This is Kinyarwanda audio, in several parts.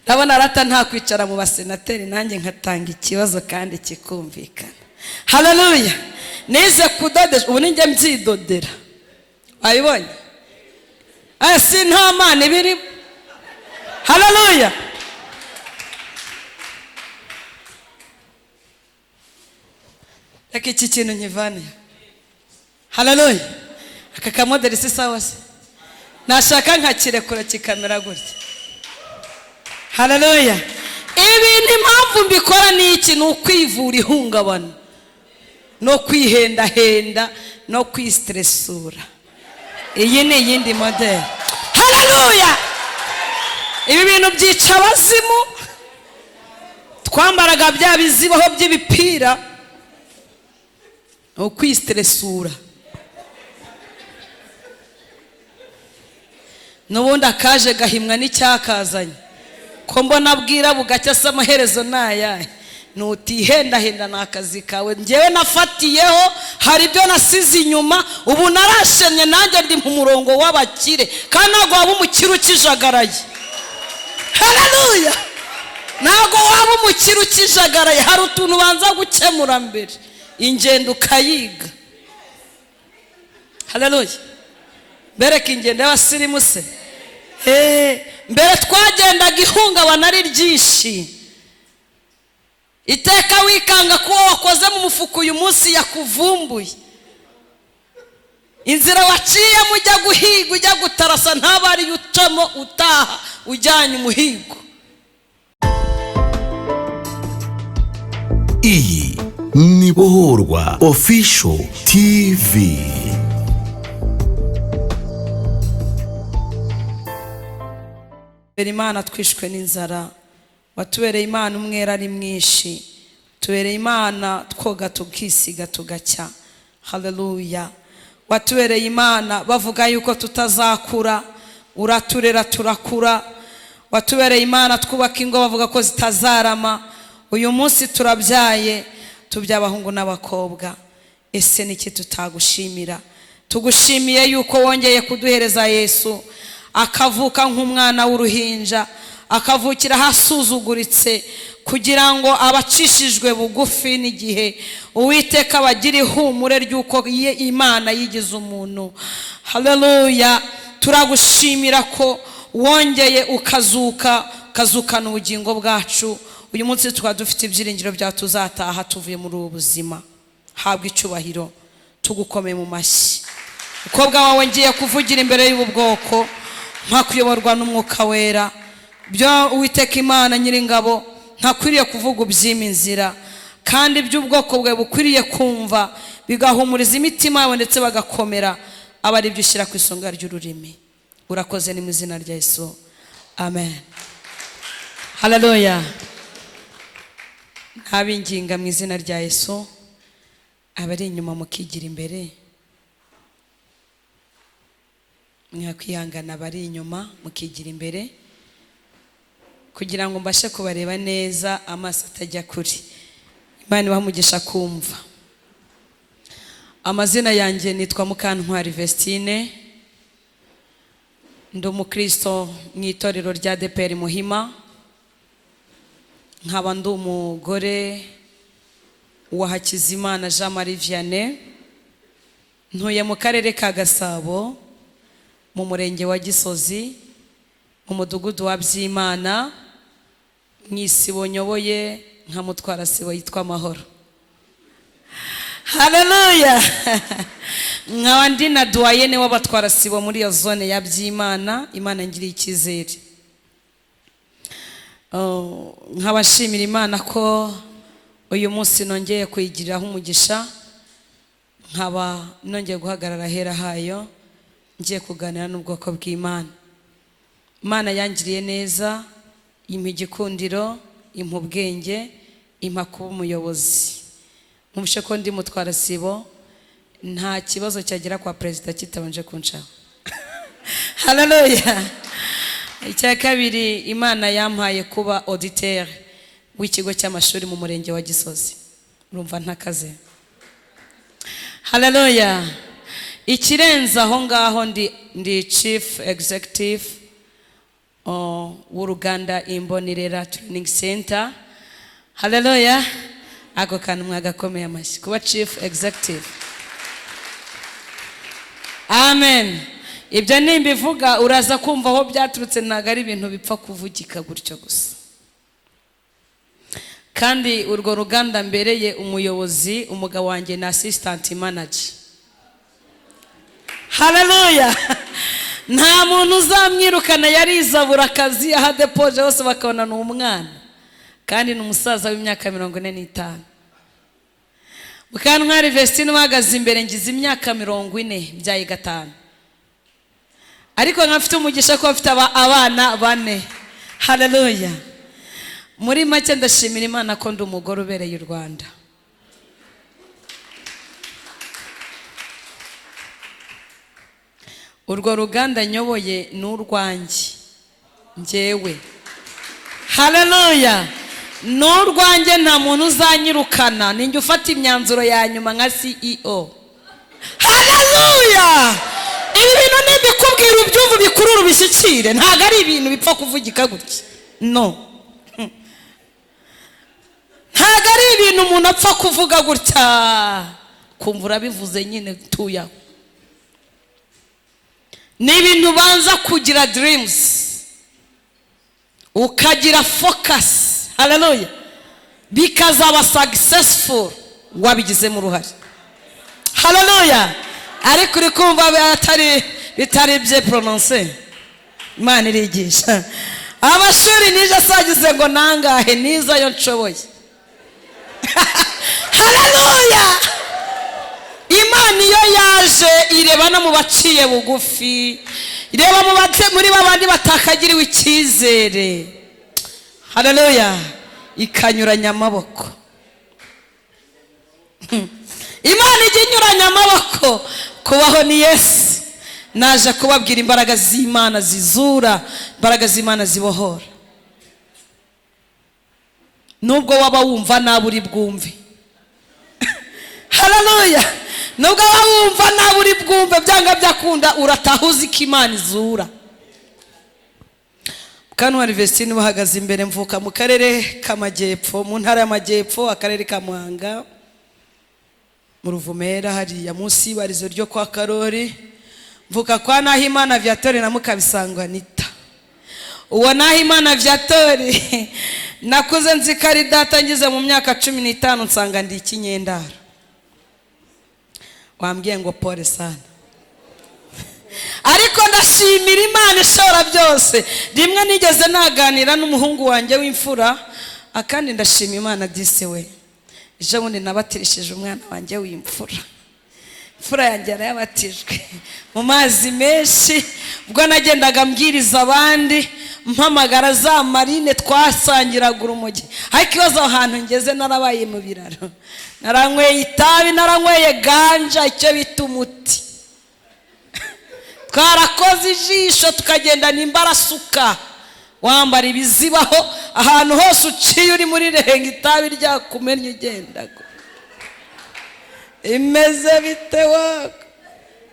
Ndabona rata nta kwicara mu basenateri, nanjye nkatanga ikibazo kandi kikumvikana. Haleluya. Nize kudodesha, ubu ninjye mbyidodera. Wabibonye? Aya si nta mana ibirimo. Haleluya. Reka iki kintu nkivane. Haleluya. Aka kamodeli si sawa se? Nashaka nkakirekura kikamera gutya. Haleluya. Ibintu impamvu mbikora ni iki? Ni ukwivura ihungabana no kwihendahenda no kwistresura. Iyi ni iyindi modeli. Haleluya. Ibi bintu byica abazimu. Twambaraga bya bizibaho by'ibipira, ukwistresura. N'ubundi akaje gahimwa n'icyakazanye. Ko mbona bwira bugacya se amaherezo nayahe? Nutihendahenda ni akazi kawe. Njyewe nafatiyeho, hari ibyo nasize inyuma, ubu narashemye nanjye ndi mu murongo w'abakire. Kandi ntabwo waba umukire ukijagaraye. Haleluya. Ntabwo waba umukire ukijagaraye, hari utuntu ubanza gukemura mbere, ingendo ukayiga. Haleluya. Bereka ingendo y'abasirimu se. Mbere twagendaga ihungabana ari ryinshi. Iteka wikanga kuba wakoze mu mufuka uyu munsi yakuvumbuye. Inzira waciyemo ujya guhiga, ujya gutarasa, ntaba ariyo ucamo utaha ujyanye umuhigo. Iyi ni Bohorwa Official TV. Imana twishwe n'inzara, watubereye Imana umwera ari mwinshi, tubereye Imana twoga tukisiga tugacya. Haleluya. Watubereye Imana bavuga yuko tutazakura, uraturera turakura. Watubereye Imana twubaka ingo bavuga ko zitazarama, uyu munsi turabyaye, tubya abahungu n'abakobwa. Ese niki tutagushimira? Tugushimiye yuko wongeye kuduhereza Yesu, akavuka nk'umwana w'uruhinja, akavukira ahasuzuguritse, kugira ngo abacishijwe bugufi n'igihe Uwiteka bagira ihumure ry'uko Imana yigize umuntu. Haleluya. Turagushimira ko wongeye ukazuka, ukazukana ubugingo bwacu. Uyu munsi tukaba dufite ibyiringiro bya tuzataha tuvuye muri ubu buzima. Habwa icyubahiro, tugukomeye mu mashyi. Umukobwa wawe ngiye kuvugira imbere y'ubu bwoko, nta kuyoborwa n'umwuka wera. Byo Uwiteka Imana nyiringabo ntakwiriye kuvuga ubyima inzira, kandi iby'ubwoko bwawe bukwiriye kumva bigahumuriza imitima yabo ndetse bagakomera, aba ari byo ushyira ku isonga ry'ururimi. Urakoze, ni mu izina rya Yesu, amen. Haleluya. Ntabinginga mu izina rya Yesu, abari inyuma mukigira imbere. Mwakwihangana abari inyuma mukigira imbere, kugira ngo mbashe kubareba neza, amaso atajya kure. Imana ibahe umugisha kumva. Amazina yanjye nitwa Mukantwari Vestine, ndi umukristo mu itorero rya ADEPR Muhima, nkaba ndi umugore wa Hakizimana Jean Marie Vianney, ntuye mu karere ka Gasabo, mu murenge wa Gisozi, mu mudugudu wa Byimana, mu isibo nyoboye nka mutwara sibo yitwa Amahoro. Haleluya. Nkaba ndi na doyenne w'abatwara sibo muri iyo zone ya Byimana. Imana ngiriye icyizere. Nkaba nshimira Imana ko uyu munsi nongeye kuyigiriraho umugisha, nkaba nongeye guhagarara ahera hayo, ngiye kuganira n'ubwoko bw'Imana. Imana yangiriye neza, impa igikundiro, impa ubwenge, impa kuba umuyobozi. Nkumvishe ko ndi mutwara sibo, nta kibazo cyagera kwa perezida kitabanje kuncaho. Haleluya. Icya kabiri, Imana yampaye kuba auditeur w'ikigo cy'amashuri mu murenge wa Gisozi. Urumva ntakaze. Haleluya. Ikirenze aho ngaho ndi chief executive w'uruganda Imbonirera Training Center. Haleluya! Ako kantu mwagakomeye amashyi, kuba chief executive. Amen. Ibyo nimbivuga uraza kumva aho byaturutse, ntabwo ari ibintu bipfa kuvugika gutyo gusa. Kandi urwo ruganda mbereye umuyobozi, umugabo wanjye ni assistant manager. Haleluya! Nta muntu uzamwirukana, yarizabura akazi aho adepoje hose bakabona ni umwana, kandi ni umusaza w'imyaka 45. Mukantwari Vestine uhagaze imbere, ngize imyaka 40, mbyaye 5, ariko nkafite umugisha ko mfite abana 4. Haleluya! Muri make ndashimira Imana ko ndi umugore ubereye u Rwanda. Urwo ruganda nyoboye ni urwanjye njyewe. Haleluya! Ni urwanjye, nta muntu uzanyirukana, ninjye ufata imyanzuro ya nyuma nka CEO. Haleluya! Ibi bintu nimbikubwira ubyumva ubikurure ubishyikire, ntabwo ari ibintu bipfa kuvugika gutya. No, ntabwo ari ibintu umuntu apfa kuvuga gutya, kumva urabivuze nyine tuyaho. Ni ibintu ubanza kugira dreams, ukagira focus. Haleluya! Bikazaba successful wabigizemo uruhare. Haleluya! Ariko uri kumva bitari bye pronounce. Imana irigisha. Amashuri nije asagize ngo nangahe, niza yo nshoboye. Haleluya! Imana iyo yaje ireba no mu baciye bugufi, ireba muri babandi batakagiriwe icyizere. Haleluya! Ikanyuranya amaboko. Imana ijya inyuranya amaboko. Kubaho ni Yesu. Naje kubabwira imbaraga z'Imana zizura, imbaraga z'Imana zibohora. Nubwo waba wumva nabi uri bwumve. Haleluya! Nubwo waba wumva nabi uri bwumve, byanga byakunda urataha uzi ko Imana izura. Mukantwari Vestine bahagaze imbere, mvuka mu karere k'Amajyepfo, mu ntara y'Amajyepfo, akarere ka Muhanga, mu Ruvumera hariya munsi y'ibarizo ryo kwa Karori. Mvuka kwa Nahimana Viatori na Mukabisangwa Anita. Uwo Nahimana Viatori nakuze nzi ko ari data, ngize mu myaka 15 nsanga ndi ikinyendaro. Wambwiye ngo pole sana, ariko ndashimira Imana ishobora byose. Rimwe nigeze naganira n'umuhungu wanjye w'imfura, akandi ndashima Imana disi we, ejo bundi nabatirishije umwana wanjye w'imfura. Imfura yanjye yarayabatijwe mu mazi menshi. Ubwo nagendaga mbwiriza abandi, mpamagara za marine twasangiraga urumogi. Ariko ibibazo aho hantu ngeze narabaye mu biraro, naranyweye itabi, naranyweye ganja, icyo bita umuti. Twarakoze ijisho tukagendana imbarasuka, wambara ibizibaho ahantu hose uciye uri muri renga, itabi ryakumennye ugendaga. Imeze bite wako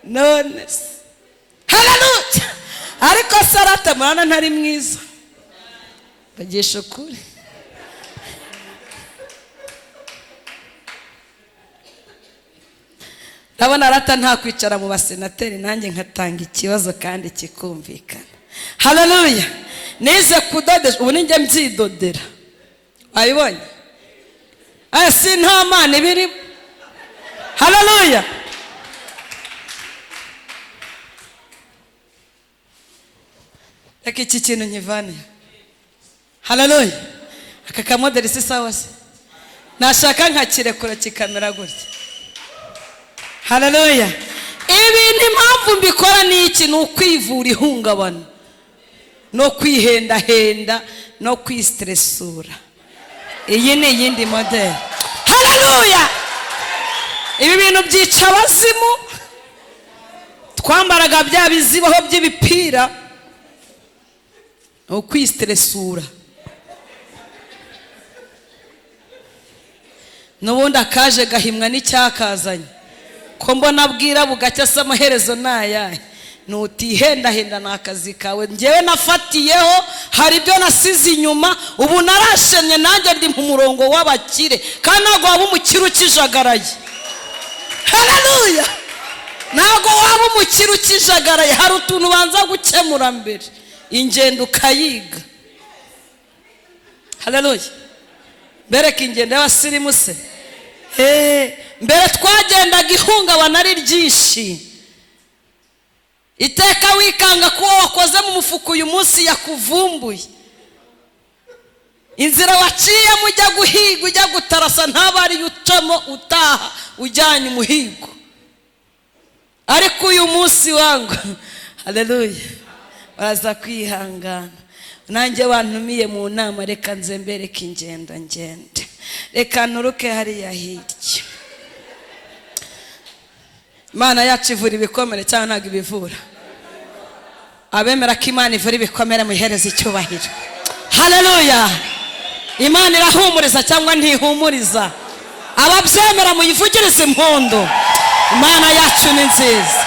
none se? Haleluya! Ariko Sarata murana ntari mwiza, bagisha ukuri. Ndabona rata nta kwicara mu basenateri, nanjye nkatanga ikibazo kandi kikumvikana. Haleluya! Nize kudodesha, ubu ninjye mbyidodera. Wabibonye? Si nta mana ibirimo. Haleluya! Reka iki kintu nkivane. Haleluya! Aka kamodeli si sawa se? Nashaka nkakirekura kikamera gutya. Haleluya! Ibintu impamvu mbikora ni iki? Ni ukwivura ihungabana, no kwihendahenda, no kwistresura. Iyi ni iyindi modeli. Haleluya! Ibi bintu byica abazimu. Twambaraga bya bizibaho by'ibipira, ukwistresura. N'ubundi akaje gahimwa n'icyakazanye. Ko mbona bwira bugacya se amaherezo nayahe? Nutihendahenda ni akazi kawe. Ngewe nafatiyeho, hari ibyo nasize inyuma, ubu narashemye, nanjye ndi mu murongo w'abakire. Kandi ntabwo waba umukire ukijagaraye. Haleluya! Ntabwo waba umukire ukijagaraye, hari utuntu ubanza gukemura mbere, ingendo ukayiga. Haleluya! Mbereke ingendo y'abasirimu se. Mbere twagendaga ihungabana ari ryinshi, iteka wikanga ko uwo wakoze mu mufuka uyu munsi yakuvumbuye, inzira waciyemo ujya guhiga, ujya gutarasa, ntaba ariyo ucamo utaha ujyanye umuhigo. Ariko uyu munsi wangu, haleluya, baraza kwihangana. Nanjye bantumiye mu nama, reka nze mbereke ingendo ngende, reka nturuke hariya hirya. Imana yacu ivura ibikomere cyangwa ntabwo ibivura? Abemera ko Imana ivura ibikomere muyihereze icyubahiro. Haleluya! Imana irahumuriza cyangwa ntihumuriza? Ababyemera muyivugirize impundu. Imana yacu ni nziza.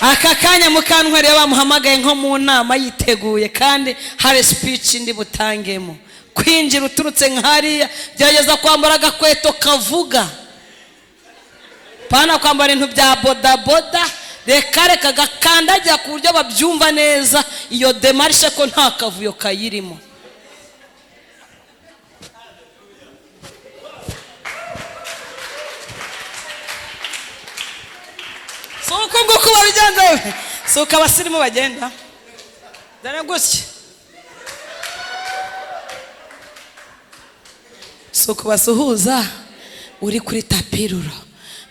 Aka kanya Mukantwari iyo bamuhamagaye nko mu nama yiteguye, kandi hari speech ndi butangemo, kwinjira uturutse nk'hariya, gerageza kwambara agakweto kavuga, pana kwambara ibintu bya bodaboda, reka reka gakandagira ku buryo babyumva neza iyo démarche ko nta kavuyo kayirimo. Si uko nguko babigenza, si uko abasirimu bagenda, dore gutya, si uko basuhuza uri kuri tapiruro.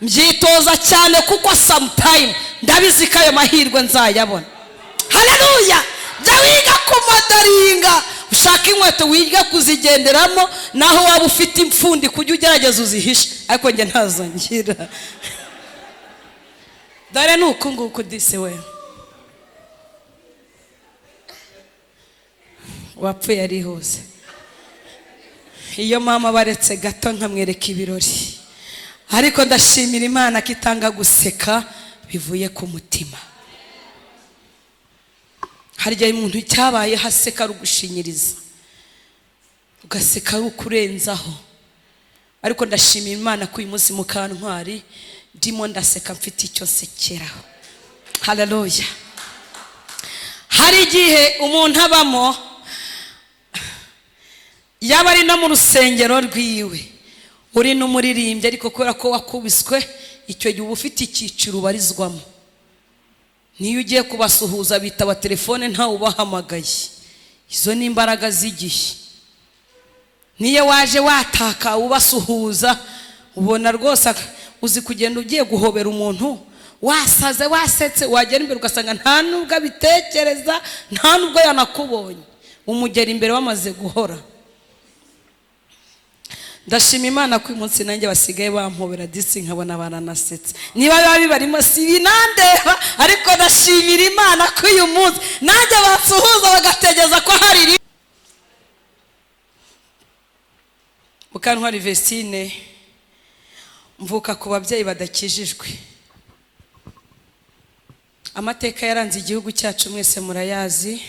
Mbyitoza cyane kuko sometime ndabizi ko ayo mahirwe nzayabona. Haleluya! Jya wiga kumodelinga, ushaka inkweto wiga kuzigenderamo, naho waba ufite impfundi kujya ugerageza uzihishe, ariko njye ntazo ngira. Dore ni uku nguku disi we wapfuye arihuse. Iyo mama baretse gato nkamwereka ibirori, ariko ndashimira Imana ko itanga guseka bivuye ku mutima. Hari igihe umuntu cyabaye haseka ari ugushinyiriza, ugaseka ari ukurenzaho, ariko ndashimira Imana ko uyu munsi Mukantwari ndimo ndaseka mfite icyo nsekeraho. Haleluya! Hari igihe umuntu abamo, yaba ari no mu rusengero rwiwe, uri n'umuririmbyi, ariko kubera ko wakubiswe, icyo gihe uba ufite icyiciro ubarizwamo. Niyo ugiye kubasuhuza bitaba telefone ntawe ubahamagaye. Izo ni imbaraga z'igihe. Niyo waje wataka ubasuhuza, ubona rwose uzi kugenda ugiye guhobera umuntu wasaze wasetse, wagera imbere ugasanga nta nubwo abitekereza, nta nubwo yanakubonye, umugera imbere wamaze guhora. Ndashima Imana ko uyu munsi nanjye basigaye bampobera disi nkabona baranasetse. Niba biba bibarimo si binandeba, ariko ndashimira Imana ko uyu munsi nanjye basuhuza bagategereza ko hari. Mukantwari Vestine, mvuka ku babyeyi badakijijwe. Amateka yaranze igihugu cyacu mwese murayazi.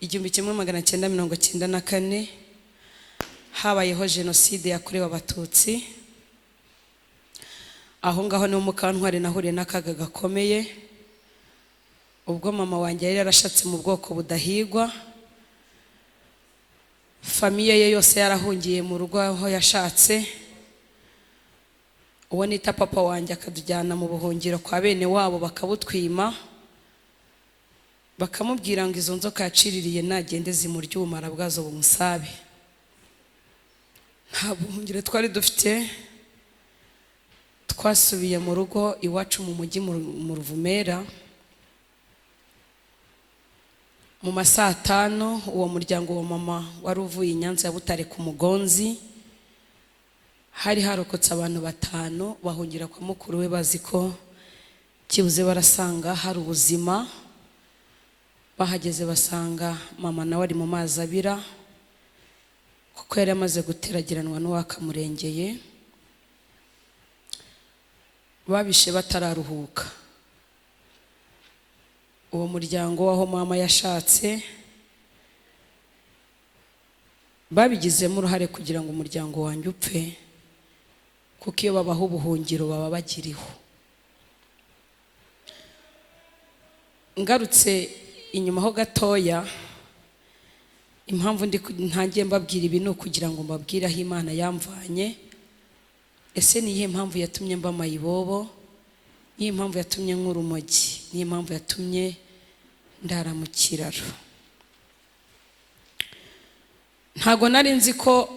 1994 habayeho jenoside yakorewe Abatutsi. Aho ngaho niho Mukantwari nahuriye n'akaga gakomeye, ubwo mama wanjye yari yarashatse mu bwoko budahigwa, famille ye yose yarahungiye mu rugo aho yashatse. Uwo nita papa wanjye akatujyana mu buhungiro kwa bene wabo, bakabutwima, bakamubwira ngo izo nzoka yaciririye nagende zimurye ubumara bwazo bumusabe. Nta buhungiro twari dufite, twasubiye mu rugo iwacu mu mujyi mu Ruvumera. Mu ma saa tanu uwo muryango wa mama wari uvuye i Nyanza ya Butare ku Mugonzi, hari harokotse abantu 5 bahungira kwa mukuru we, bazi ko kibuze barasanga hari ubuzima. Bahageze basanga mama nawe ari mu mazi abira, kuko yari amaze guteragiranwa n'uwakamurengeye. Babishe batararuhuka. Uwo muryango w'aho mama yashatse babigizemo uruhare kugira ngo umuryango wanjye upfe, kuko iyo babaha ubuhungiro baba bagiriho. Ngarutse inyuma ho gatoya, impamvu ntangiye mbabwira ibi ni ukugira ngo mbabwire aho Imana yamvanye. Ese ni iyihe mpamvu yatumye mba mayibobo? Ni iyihe mpamvu yatumye nk'urumogi? Ni iyihe mpamvu yatumye ndara mu kiraro? Ntago nari nzi ko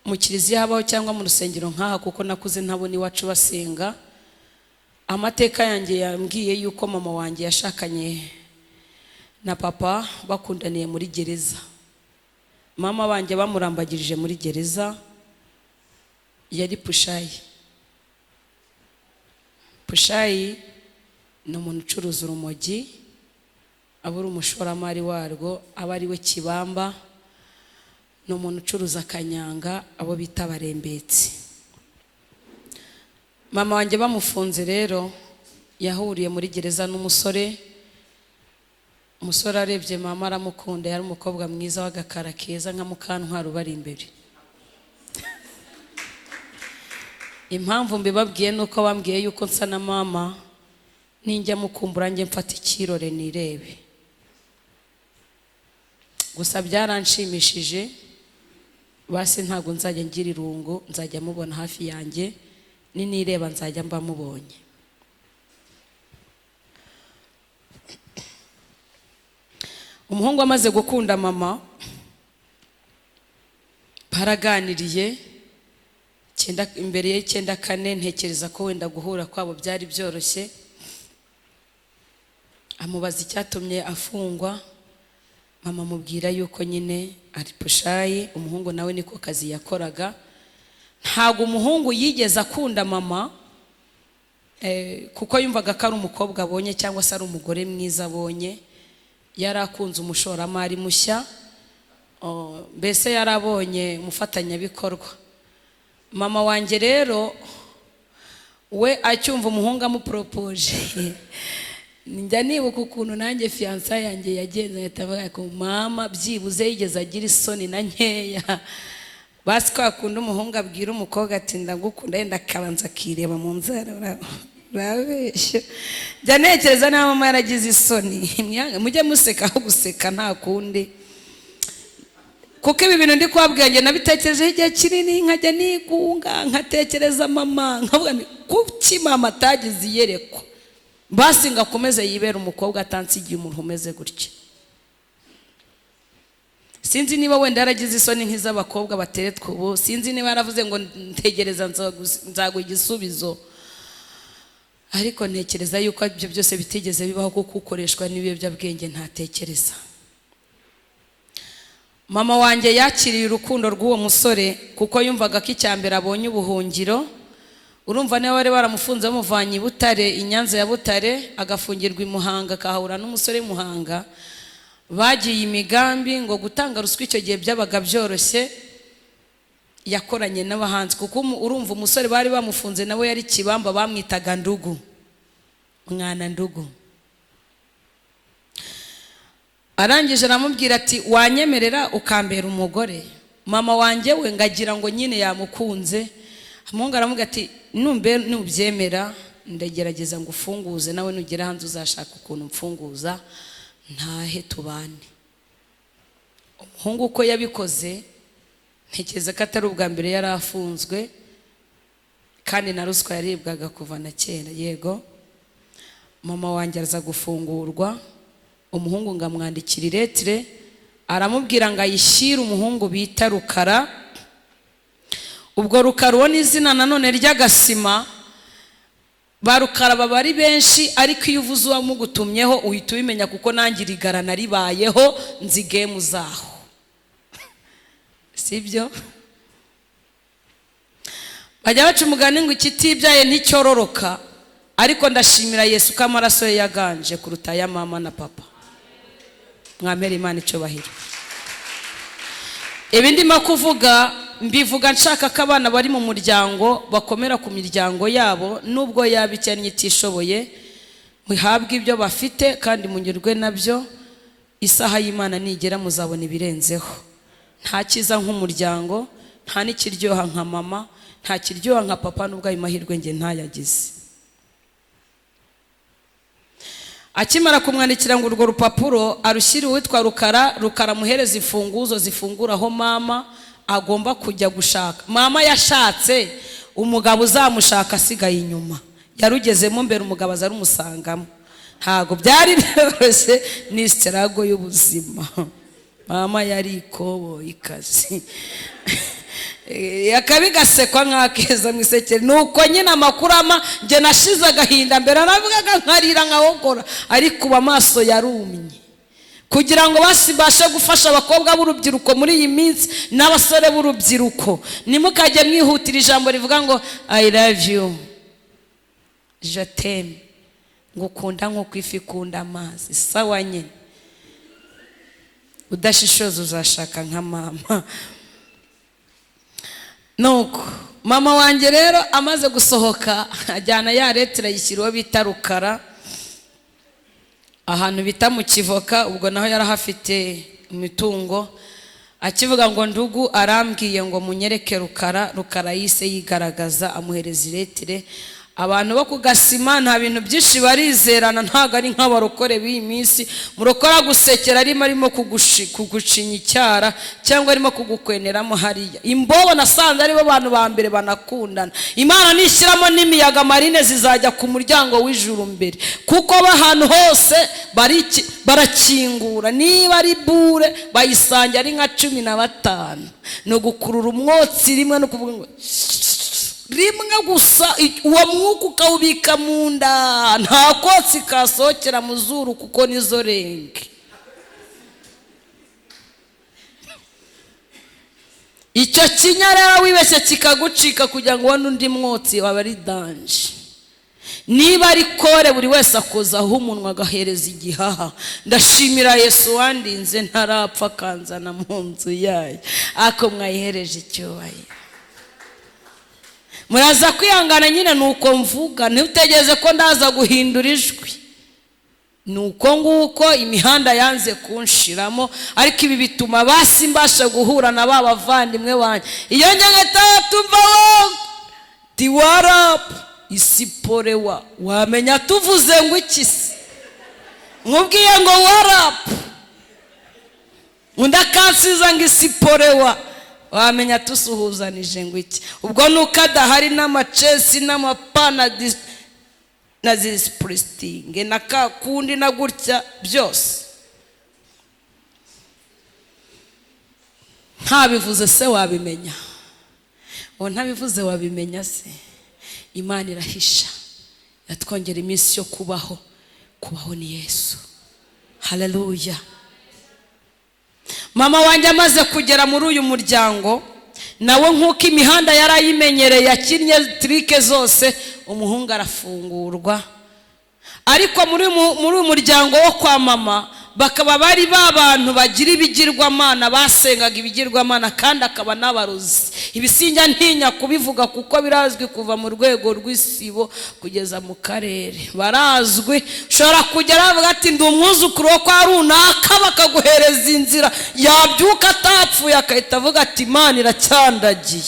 mu kiliziya habaho cyangwa mu rusengero nk'aha, kuko nakuze ntabona iwacu basenga. Amateka yanjye yambwiye yuko mama wanjye yashakanye na papa bakundaniye muri gereza. Mama wanjye bamurambagirije muri gereza, yari pushayi. Pushayi ni umuntu ucuruza urumogi, aba ari umushoramari warwo, aba ari we kibamba. Ni umuntu ucuruza akanyanga, abo bita abarembetsi. Mama wanjye bamufunze rero, yahuriye muri gereza n'umusore. Umusore arebye mama aramukunda, yari umukobwa mwiza w'agakara keza nka Mukantwari ubari imbere. Impamvu mbibabwiye ni uko bambwiye yuko nsa na mama, ninjya mukumbura njye mfata ikirore nirebe. Gusa byaranshimishije, basi ntabwo nzajya ngira irungu, nzajya mubona hafi yanjye, ninireba nzajya mba mubonye. Umuhungu amaze gukunda mama, baraganiriye imbere ye 94, ntekereza ko wenda guhura kwabo byari byoroshye. Amubaza icyatumye afungwa, mama amubwira yuko nyine ari pushayi. Umuhungu nawe niko kazi yakoraga. Ntabwo umuhungu yigeze akunda mama, kuko yumvaga ko ari umukobwa abonye cyangwa se ari umugore mwiza abonye. Yari akunze umushoramari mushya, mbese yarabonye umufatanyabikorwa. Mama wanjye rero we acyumva umuhungu amuporopoje, njya nibuka ukuntu nanjye fiyansa yanjye yagenze, ahita avuga ko mama byibuze yigeze agira isoni na nkeya. Basi kwa kundi umuhungu abwira umukobwa ati ndagukunda, yenda akabanza akireba mu nzara, urabeshya. Njya ntekereza niba mama yaragize isoni. Mujye museka aho guseka nta kundi, kuko ibi bintu ndi kubabwira njye nabitekerejeho igihe kinini, nkajya nigunga nkatekereza mama, nkavuga nti kuki mama atagize iyerekwa, basi ngo akomeze yibere umukobwa atansigiye umuntu umeze gutya. Sinzi niba wenda yaragize isoni nk'iz'abakobwa bateretwa ubu, sinzi niba yaravuze ngo ntegereza nzaguha igisubizo, ariko ntekereza yuko ibyo byose bitigeze bibaho, kuko ukoreshwa n'ibiyobyabwenge ntatekereza. Mama wanjye yakiriye urukundo rw'uwo musore, kuko yumvaga ko icya mbere abonye ubuhungiro. Urumva niba bari baramufunze bamuvanye i Butare, i Nyanza ya Butare, agafungirwa i Muhanga, akahahura n'umusore w'i Muhanga. Bagiye imigambi ngo gutanga ruswa icyo gihe byabaga byoroshye, yakoranye n'abahanzi, kuko urumva umusore bari bamufunze nawe yari kibamba, bamwitaga Ndugu, mwana Ndugu. Arangije aramubwira ati wanyemerera ukambera umugore? Mama wanjye we ngagira ngo nyine yamukunze. Umuhungu aramubwira ati nubyemera ndagerageza ngo ufunguze, nawe nugera hanze uzashaka ukuntu mfunguza ntahe tubane. Umuhungu uko yabikoze, ntekereza ko atari ubwa mbere yari afunzwe, kandi na ruswa yaribwaga kuva na kera. Yego, mama wanjye aza gufungurwa, umuhungu ngo amwandikire iretire, aramubwira ngo ayishyire umuhungu bita Rukara. Ubwo Rukara uwo ni izina nanone ry'agasima, ba Rukara baba ari benshi, ariko iyo uvuze uwamugutumyeho uhita ubimenya, kuko nanjye irigara naribayeho, nzi gemu zaho, sibyo? Bajya baca umugani ngo ikitibyaye nticyororoka, ariko ndashimira Yesu ko amaraso ye yaganje kuruta aya mama na papa. Mwamere Imana icyubahiro. Ibi ndimo kuvuga Mbivuga nshaka ko abana bari mu muryango bakomera ku miryango yabo, nubwo yaba ikennye itishoboye, muhabwe ibyo bafite kandi munyurwe nabyo. Isaha y'Imana nigera muzabona ibirenzeho. Nta cyiza nk'umuryango, nta n'ikiryoha nka mama, nta kiryoha nka papa, nubwo ayo mahirwe nge ntayagize. Akimara kumwandikira ngo urwo rupapuro arushyire uwitwa Rukara, Rukara amuhereza imfunguzo zifungura aho mama agomba kujya gushaka. Mama yashatse umugabo uzamushaka asigaye inyuma, yarugezemo mbere umugabo aza arumusangamo. Ntabwo byari byoroshye, ni isitirago y'ubuzima. Mama yari ikoboyi ikazi akabigasekwa nk'akeza mu isekere. Nuko nyine amakuru ama njye nashize agahinda mbere, naravugaga nkarira nkahogora, ariko ubu amaso yarumye. Kugira ngo basibashe gufasha abakobwa b'urubyiruko muri iyi minsi n'abasore b'urubyiruko, nimukajye mwihutira ijambo rivuga ngo I love you, je t'aime, ngukunda nk'uko ifi ikunda amazi. Sawa nyine, udashishoza uzashaka nka mama. Nuko mama wanjye rero amaze gusohoka ajyana ya letire ayishyira uwo bita Rukara, ahantu bita mu Kivoka, ubwo naho yarahafite imitungo. Akivuga ngo ndugu arambwiye ngo munyereke Rukara, Rukara yise yigaragaza amuhereza iretire. Abantu bo ku gasima nta bintu byinshi barizerana, ntabwo ari nk'abarokore b'iyi minsi. Murokora gusekera arimo kugucinya icyara cyangwa arimo kugukweneramo hariya. Imbobo nasanze aribo bantu ba mbere banakundana. Imana nishyiramo n'imiyaga, marine zizajya ku muryango w'ijuru mbere, kuko ahantu hose barakingura. Niba ari bure bayisange ari nka 15, ni ugukurura umwotsi rimwe no kuvuga ngo rimwe gusa, uwo mwuka ukawubika mu nda, nta kotsi kasohokera mu zuru kuko nizo renge. Icyo kinya rero wibeshye kikagucika kugira ngo ubone undi mwotsi waba ari danje. Niba ari kore buri wese akozaho umunwa agahereza igihaha. Ndashimira Yesu wandinze ntarapfa akanzana mu nzu yayo, ako mwayihereje icyubahiro. Muraza kwihangana nyine, nuko mvuga, ntutegereze ko ndaza guhindura ijwi. Nuko nguko imihanda yanze kunshiramo, ariko ibi bituma basi mbasha guhura na ba bavandimwe banjye. Iyo njye tumva wo tiwarapu isiporewa, wamenya tuvuze ngo iki se? Nkubwiye ngo warapu, undi akansiza ngo isiporewa, wamenya tusuhuzanije ngo iki? Ubwo nuko adahari n'amacesi n'amapana na zisipuristingi na kakundi na gutya byose ntabivuze se wabimenya? Uwo ntabivuze wabimenya se? Imana irahisha, yatwongera iminsi yo kubaho. Kubaho ni Yesu. Haleluya. Mama wanjye amaze kugera muri uyu muryango, nawe nk'uko imihanda yarayimenyereye yakinnye trike zose, umuhungu arafungurwa. Ariko muri uyu muryango wo kwa mama bakaba bari ba bantu bagira ibigirwamana, basengaga ibigirwamana kandi akaba n'abarozi. Ibisinjya ntinya kubivuga kuko birazwi kuva mu rwego rw'isibo kugeza mu karere, barazwi. Ushobora kugera bavuga ati ndi umwuzukuru wo kwa runaka, bakaguhereza inzira. Yabyuka atapfuye akahita avuga ati Imana iracyandagiye.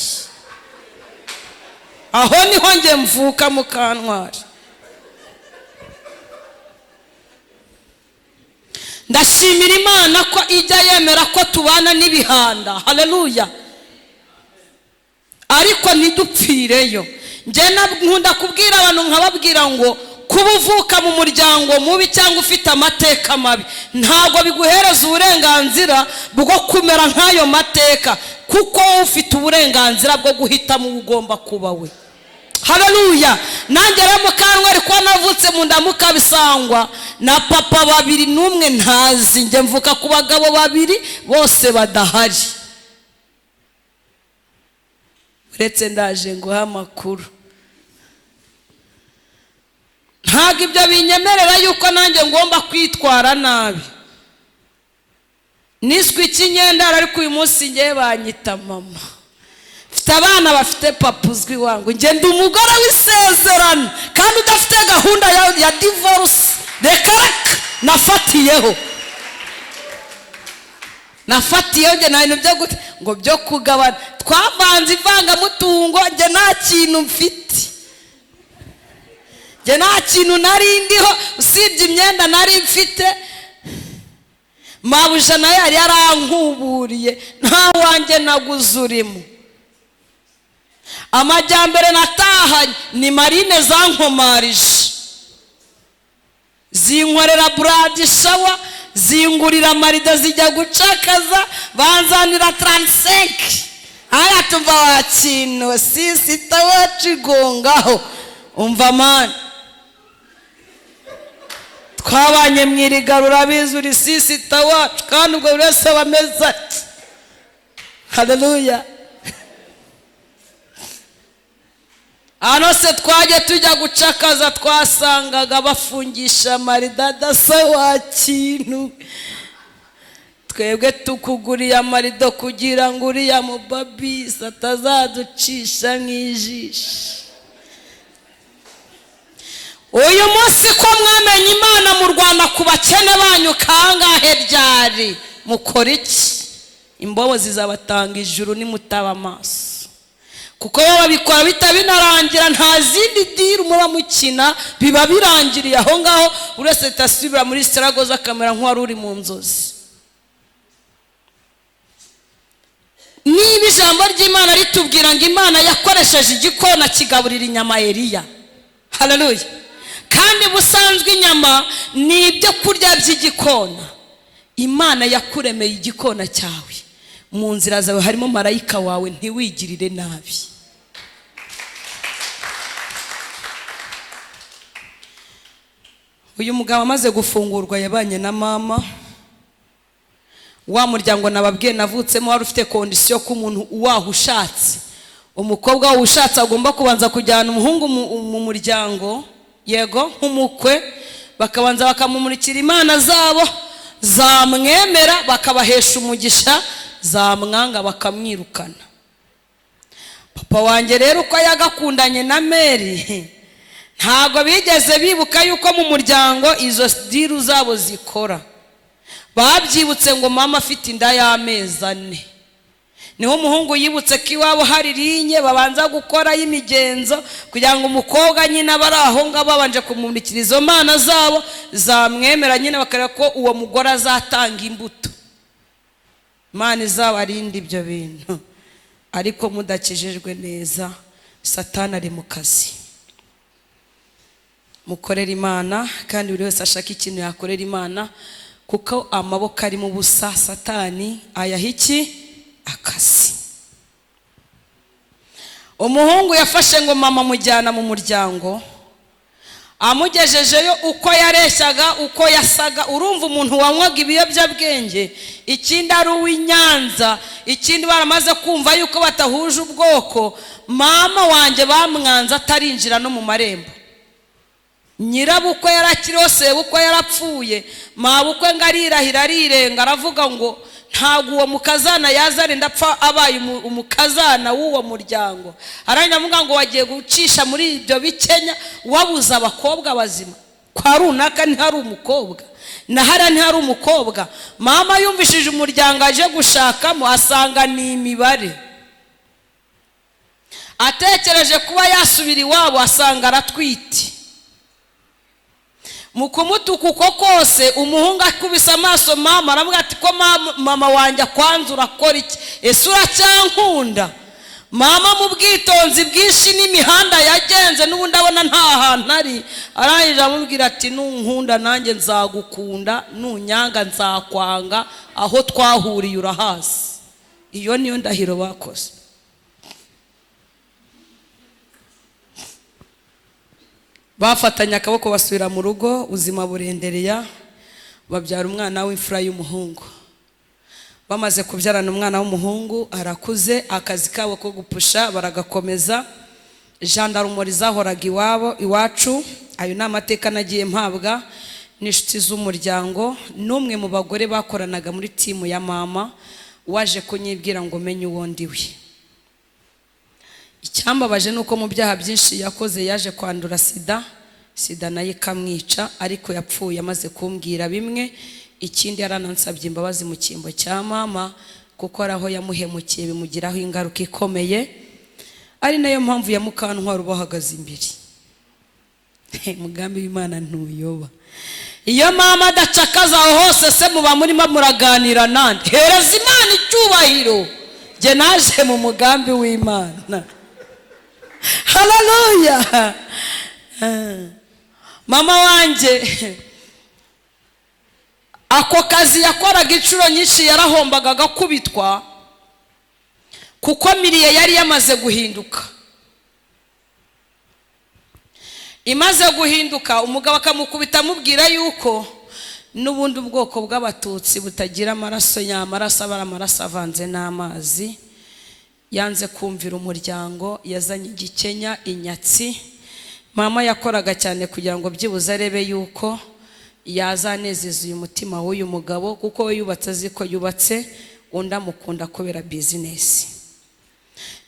Aho niho nge mvuka Mukantwari. Ndashimira Imana ko ijya yemera ko tubana n'ibihanda. Haleluya. Ariko ntidupfireyo. Njye nkunda kubwira abantu nkababwira ngo kuba uvuka mu muryango mubi cyangwa ufite amateka mabi ntabwo biguhereza uburenganzira bwo kumera nk'ayo mateka, kuko wowe ufite uburenganzira bwo guhitamo uwo ugomba kuba we. Haleluya. Nanjye rero Mukantwari ko navutse mu nda mukabisangwa na papa babiri n'umwe ntazi, njye mvuka ku bagabo babiri bose badahari. Uretse ndaje nguha amakuru, ntabwo ibyo binyemerera yuko nanjye ngomba kwitwara nabi. Niswe ikinyendaro, ariko uyu munsi ngiye banyita mama. Mfite abana bafite papa uzwi wangu. Ngenda umugore w'isezerano kandi udafite gahunda ya divorce. Reka reka, nafatiyeho, nafatiyeho. Njye nta bintu byo gute ngo byo kugabana. Twavanze ivangamutungo, njye nta kintu mfite, njye nta kintu nari ndiho usibye imyenda nari mfite. Mabuja nayo yari yarankuburiye, nta wanjye naguze urimo. Amajyambere natahanye ni marine zankomarije, zinkorera bridal shower, zingurira amarido, zijya gucakaza banzanira 35. Aya tumva wakintu sister wacu igongaho. Umva man, twabanye mu irigara, urabizi, uri sister wacu. Kandi ubwo buri wese aba ameze ati haleluya. Hano se twajya tujya gucakaza, twasangaga bafungisha amarido adasa. Wa kintu, twebwe tukuguriye amarido kugira ngo uriya mubabisi atazaducisha nk'ijisho. Uyu munsi ko mwamenye Imana mu Rwanda ku bakene banyu kangahe ryari, mukora iki? Imbobo zizabatanga ijuru nimutaba amaso, kuko bo babikora bita binarangira. Nta zindi deal muba mukina, biba birangiriye aho ngaho. Buri wese ahita asubira muri struggle akamera nk'uwari uri mu nzozi. Niba ijambo ry'Imana ritubwira ngo Imana yakoresheje igikona kigaburira inyama Eliya, haleluya, kandi busanzwe inyama ni ibyo kurya by'igikona. Imana yakuremeye igikona cyawe, mu nzira zawe harimo marayika wawe, ntiwigirire nabi. Uyu mugabo amaze gufungurwa yabanye na mama. Wa muryango nababwiye navutsemo wari ufite condition ko umuntu waho ushatse, umukobwa wawe ushatse, agomba kubanza kujyana umuhungu mu muryango, yego, nk'umukwe, bakabanza bakamumurikira imana zabo, zamwemera bakabahesha umugisha, zamwanga bakamwirukana. Papa wanjye rero uko yagakundanye na Mary, ntago bigeze bibuka yuko mu muryango izo deal zabo zikora. Babyibutse ngo mama afite inda y'amezi 4, niho umuhungu yibutse ko iwabo hari rinye babanza gukora y'imigenzo kugira ngo umukobwa nyine abari aho ngaho babanje kumumurikira izo mana zabo, zamwemera nyine bakareba ko uwo mugore azatanga imbuto. Imana izabarinde ibyo bintu. Ariko mudakijijwe neza, Satani ari mu kazi. Mukorera Imana, kandi buri wese ashaka ikintu yakorera Imana, kuko amaboko ari mu busa Satani ayaha iki? Akazi. Umuhungu yafashe ngo mama amujyana mu muryango, amugejejeyo uko yareshyaga, uko yasaga. Urumva umuntu wanywaga ibiyobyabwenge, ikindi ari uw'Inyanza, ikindi baramaze kumva yuko batahuje ubwoko. Mama wanjye bamwanze atarinjira no mu marembo. Nyirabukwe yarakiriho, sebukwe yarapfuye, mabukwe ngo arirahira arirenga, aravuga ngo ntabwo uwo mukazana yazarinda apfa abaye umukazana w'uwo muryango. Arangira avuga ngo wagiye gucisha muri ibyo bikenya wabuze abakobwa bazima. Kwa runaka ntihari umukobwa, na hariya ntihari umukobwa. Mama yumvishije umuryango aje gushakamo, asanga ni imibare. Atekereje kuba yasubira iwabo, asanga aratwite. Mu kumutuka uko kose, umuhungu akubise amaso mama, aravuga ati ko mama wanjye akwanze urakora iki? Ese uracyankunda? Mama mu bwitonzi bwinshi n'imihanda yagenze n'ubundi abona nta hantu ari, arangije amubwira ati nunkunda nanjye nzagukunda, nunyanga nzakwanga, aho twahuriye urahazi. Iyo niyo ndahiro bakoze. Bafatanya akaboko basubira mu rugo, ubuzima burendereya, babyara umwana w'imfura y'umuhungu. Bamaze kubyarana umwana w'umuhungu, arakuze, akazi kabo ko gupusha baragakomeza. Gendarmerie zahoraga iwabo iwacu. Ayo ni amateka nagiye mpabwa n'inshuti z'umuryango, n'umwe mu bagore bakoranaga muri team ya mama waje kunyibwira ngo menye uwo ndiwe. Icyambabaje ni uko mu byaha byinshi yakoze yaje kwandura sida, sida nayo ikamwica, ariko yapfuye amaze kumbwira bimwe. Ikindi, yaranansabye imbabazi mu cyimbo cya mama, kuko ari aho yamuhemukiye bimugiraho ingaruka ikomeye, ari nayo mpamvu ya Mukantwari ubahagaze imbere. Umugambi w'Imana ntuyoba. Iyo mama adacakaza aho hose se muba murimo muraganira nande? Hereza Imana icyubahiro. Njye naje mu mugambi w'Imana. Haleluya! Mama wanjye ako kazi yakoraga inshuro nyinshi yarahombaga, agakubitwa, kuko milieu yari yamaze guhinduka. Imaze guhinduka, umugabo akamukubita, amubwira yuko n'ubundi ubwoko bw'Abatutsi butagira amaraso nyamaraso, aba ari amaraso avanze n'amazi. Yanze kumvira umuryango, yazanye igikenya, inyatsi. Mama yakoraga cyane kugira ngo byibuze arebe yuko yazanezeza uyu mutima w'uyu mugabo, kuko we yubatse azi ko yubatse undi amukunda kubera business.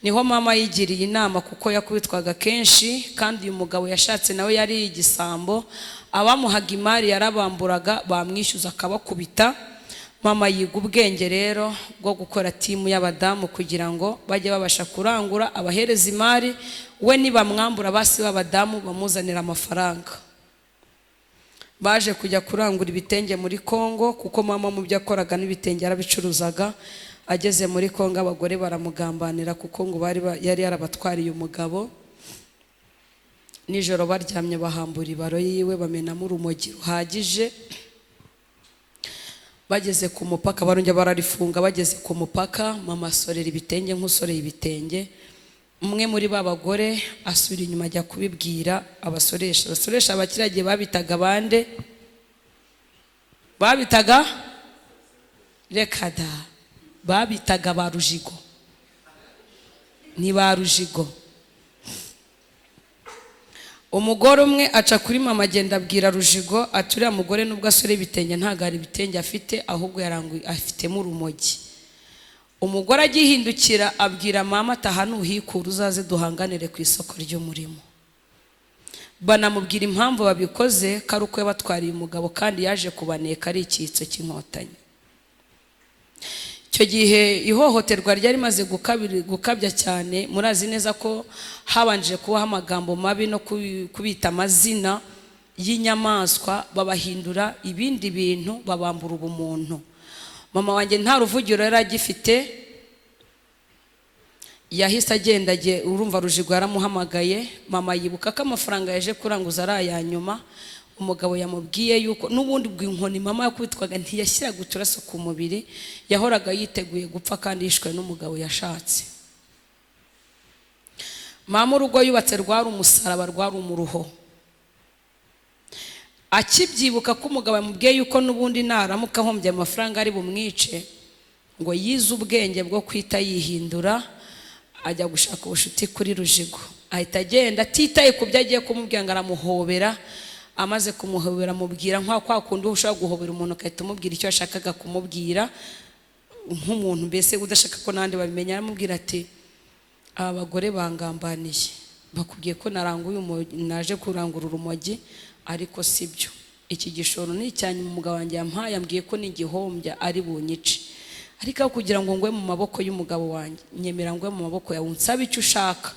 Niho mama yigiriye inama, kuko yakubitwaga kenshi, kandi uyu mugabo yashatse nawe yari igisambo. Abamuhaga imari yarabamburaga, bamwishyuza akabakubita. Mama yiga ubwenge rero bwo gukora team y'abadamu kugira ngo bajye babasha kurangura, abahereza imari, we nibamwambura basi b'abadamu bamuzanira amafaranga. Baje kujya kurangura ibitenge muri Kongo, kuko mama mu byo yakoraga n'ibitenge yarabicuruzaga. Ageze muri Kongo, abagore baramugambanira, kuko ngo bari yari yarabatwariye umugabo. Nijoro baryamye, bahambura ibaro yiwe, bamenamo urumogi ruhagije. Bageze ku mupaka barongera bararifunga. Bageze ku mupaka, mama asorera ibitenge nk'usoreye ibitenge. Umwe muri ba bagore asubira inyuma, ajya kubibwira abasoresha. Abasoresha abakiriya babitaga bande? Babitaga, reka da, babitaga ba Rujigo. Ni ba Rujigo. Umugore umwe aca kuri mama, agenda abwira Rujigo ati: "Uriya mugore nubwo asore ibitenge, ntabwo hari ibitenge afite, ahubwo yaranguye afitemo urumogi." Umugore agihindukira abwira mama ati: "Aha nuhikura uzaze duhanganire ku isoko ry'umurimo." Banamubwira impamvu babikoze, ko ari uko yabatwariye umugabo, kandi yaje kubaneka ari icyitso cy'Inkotanyi. Icyo gihe ihohoterwa ryari rimaze gukabya cyane. Murazi neza ko habanje kubaho amagambo mabi no kubita amazina y'inyamaswa, babahindura ibindi bintu, babambura ubumuntu. Mama wanjye nta ruvugiro yari agifite, yahise agenda. Urumva Rujigo yaramuhamagaye. Mama yibuka ko amafaranga yaje kuranguza ari aya nyuma. Umugabo yamubwiye yuko n'ubundi bw'inkoni mama yakubitwaga ntiyashyiraga uturaso ku mubiri, yahoraga yiteguye gupfa kandi yishwe n'umugabo yashatse. Mama urugo yubatse rwari umusaraba, rwari umuruho. Akibyibuka ko umugabo yamubwiye yuko n'ubundi naramuka ahombye amafaranga ari bumwice, ngo yize ubwenge bwo kwita yihindura, ajya gushaka ubucuti kuri Rujigo. Ahita agenda atitaye ku byo agiye kumubwira, ngo aramuhobera. Amaze kumuhobera, amubwira nka kwa kundi ushobora guhobera umuntu ugahita umubwira icyo yashakaga kumubwira, nk'umuntu mbese udashaka ko n'abandi babimenya. Aramubwira ati: "Aba bagore bangambaniye, bakubwiye ko naranguye urumogi, naje kurangura urumogi, ariko si byo. Iki gishoro ni icya nyuma umugabo wanjye yampaye, yambwiye ko n'igihombya ari bunyice. Ariko aho kugira ngo ngwe mu maboko y'umugabo wanjye, nyemera ngwe mu maboko yawe, unsabe icyo ushaka,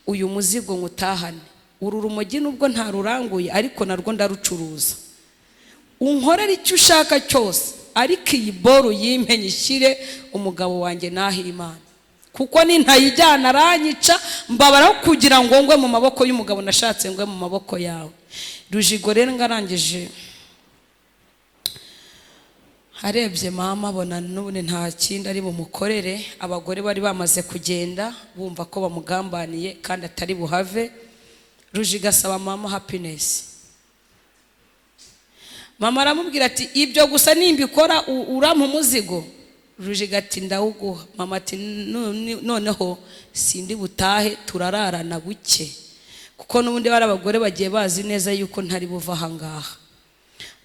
uyu muzigo ngutahane. Uru rumogi nubwo ntaruranguye, ariko narwo ndarucuruza. Unkorere icyo ushaka cyose, ariko iyi boro yimpe nyishyire umugabo wanjye naho Imana, kuko nintayijyana aranyica. Mbabaraho kugira ngo ngwe mu maboko y'umugabo nashatse, ngwe mu maboko yawe." Rujigo rero ngo arangije arebye mama, abona n'ubundi nta kindi ari bumukorere. Abagore bari bamaze kugenda, bumva ko bamugambaniye kandi atari buhave. Rujigo asaba mama happiness. Mama aramubwira ati: "Ibyo gusa nimbikora urampa umuzigo?" Rujiga ati: "Ndawuguha." Mama ati: "Noneho sindi butahe, turararana buke, kuko n'ubundi bari abagore bagiye bazi neza yuko ntari buva ahangaha."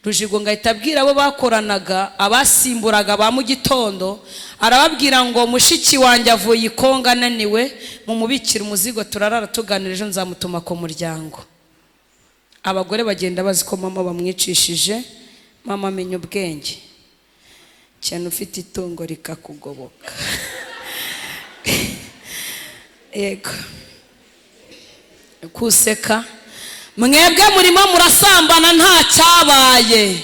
Rujigo ngo ahita abwira abo bakoranaga, abasimburaga ba mu gitondo, arababwira ngo mushiki wanjye avuye i Kongo ananiwe, mumubikire umuzigo turarara tuganira, ejo nzamutuma ku muryango. Abagore bagenda bazi ko mama bamwicishije. Mama amenya ubwenge cyane, ufite itungo rikakugoboka. Yego kuseka, mwebwe murimo murasambana nta cyabaye,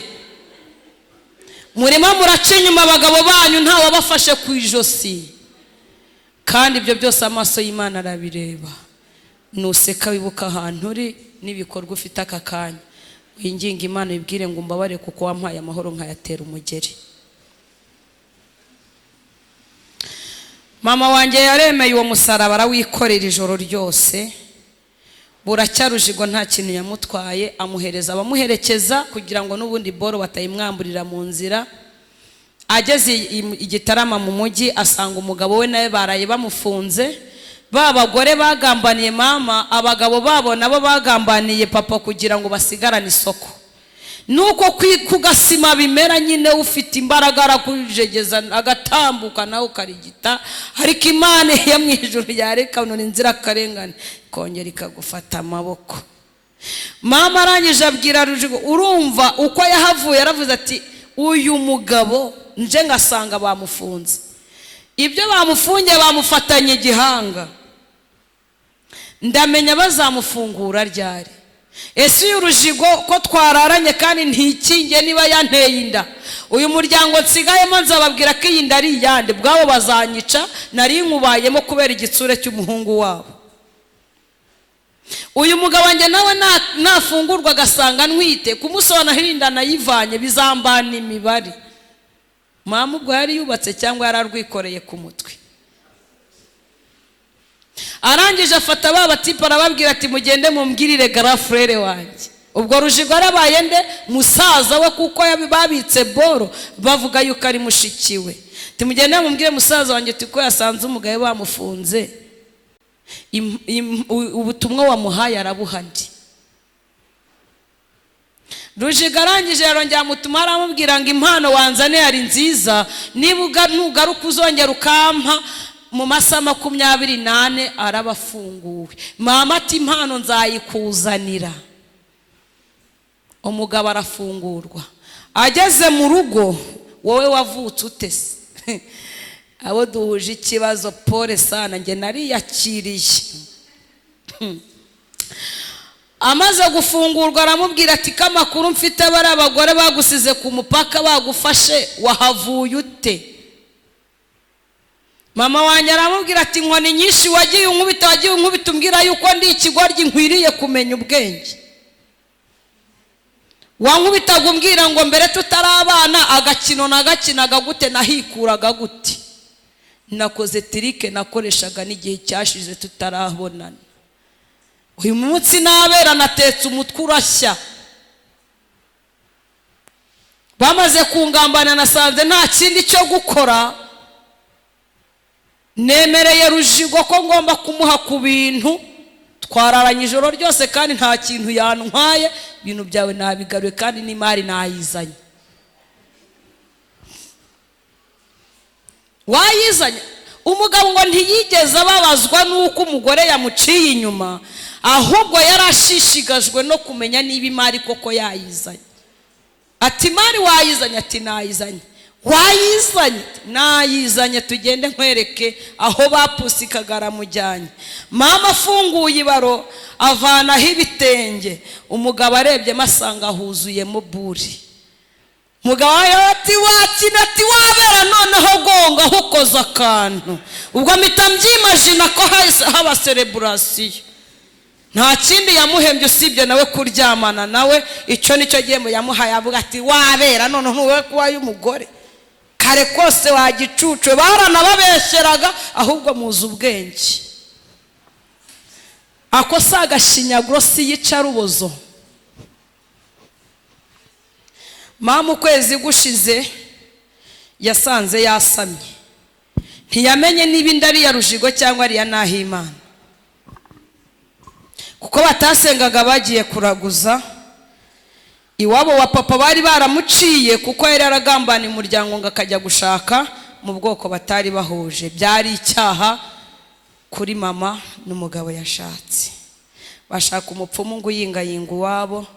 murimo muraca inyuma abagabo banyu nta wabafashe ku ijosi, kandi ibyo byose amaso y'Imana arabireba. Nuseka wibuka ahantu uri n'ibikorwa ufite aka kanya, winginga Imana ibwire ngo umbabare kuko wampaye amahoro nkayatera umugeri. Mama wanjye yaremeye uwo musaraba arawikorera ijoro ryose, buracya Rujigo nta kintu yamutwaye, amuhereza abamuherekeza kugira ngo n'ubundi boro batayimwamburira mu nzira. Ageze i Gitarama mu mujyi asanga umugabo we nawe baraye bamufunze. Ba bagore bagambaniye mama, abagabo babo nabo bagambaniye papa kugira ngo basigarane isoko. Nuko kugasima bimera nyine, ufite imbaraga arakujegeza agatambuka nawe ukarigita, ariko Imana yo mu ijuru yareka none inzira akarengane ikongera ikagufata amaboko. Mama arangije abwira Rujigo, urumva uko yahavuye, yaravuze ati uyu mugabo nje ngasanga bamufunze, ibyo bamufungiye bamufatanye igihanga, ndamenya bazamufungura ryari? Ese uyu Rujigo ko twararanye kandi ntikinge niba yanteye inda, uyu muryango nsigayemo nzababwira ko iyi nda ari iyande, bwabo bazanyica, nari nkubayemo kubera igitsure cy'umuhungu wabo. Uyu mugabo wanjye nawe nafungurwa agasanga ntwite, kumusobanurira inda nayivanye bizambana imibare. Mama ubwo yari yubatse cyangwa yararwikoreye ku mutwe. Arangije afata ba batipa arababwira ati mugende mumbwirire garafurere wanjye. Ubwo Rujigo arabaye nde? Musaza we, kuko babitse boro bavuga yuko ari mushiki we. Timugende mumbwire musaza wanjye tuko yasanze umugabo bamufunze, ubutumwa wamuhaye arabuhandi. Rujigo arangije yarongera amutuma aramubwira ngo impano wanzane yari nziza, niba nugaruka uzongera ukampa mu masaha 24 arabafunguwe. Mama ati impano nzayikuzanira. Umugabo arafungurwa. Ageze mu rugo, wowe wavutse ute se? Abo duhuje ikibazo pole sana, njye nariyakiriye. Amaze gufungurwa aramubwira ati kamakuru mfite, bari abagore bagusize ku mupaka bagufashe, wahavuye ute? Mama wanjye aramubwira ati inkoni nyinshi wagiye unkubita umbwira yuko ndi ikigoryi nkwiriye kumenya ubwenge. Wankubitaga umbwira ngo mbere tutarabana agakino nagakinaga gute, nahikuraga gute, nakoze tirike nakoreshaga n'igihe cyashize tutarabonana. Uyu munsi nabera natetse umutwe urashya. Bamaze kungambana nasanze nta kindi cyo gukora, nemereye Rujigo ko ngomba kumuha ku bintu. Twararanye ijoro ryose kandi nta kintu yantwaye, ibintu byawe nabigaruye kandi n'imari nayizanye. Wayizanye? Umugabo ngo ntiyigeze ababazwa n'uko umugore yamuciye inyuma, ahubwo yarashishikajwe no kumenya niba imari koko yayizanye. Ati imari wayizanye? Ati nayizanye. Wayizanye? Nayizanye, tugende nkwereke aho bapusikaga. Aramujyanye. Mama afunguye ibaro avanaho ibitenge, umugabo arebyemo asanga huzuyemo buri. Mugabo ati wakina, ati wabera noneho gonga ukoza akantu. Ubwo mpita mbyimajina ko haba celebration. Nta kindi yamuhembye usibye nawe kuryamana nawe, icyo nicyo gihembo yamuhaye. Avuga ati wabera noneho ntuwe kuba y'umugore kare kose wagicucu. Baranababeshyeraga ahubwo muzi ubwenge. Ako si agashinyaguro, si yicarubozo. Mama ukwezi gushize yasanze yasamye, ntiyamenye niba inda ari iya Rujigo cyangwa ari iya Nahimana, kuko batasengaga bagiye kuraguza. Iwabo wa papa bari baramuciye kuko yari yaragambaniye umuryango ngo akajya gushaka mu bwoko batari bahuje. Byari icyaha kuri mama n'umugabo yashatse. Bashaka umupfumu ngo uyingayinga iwabo,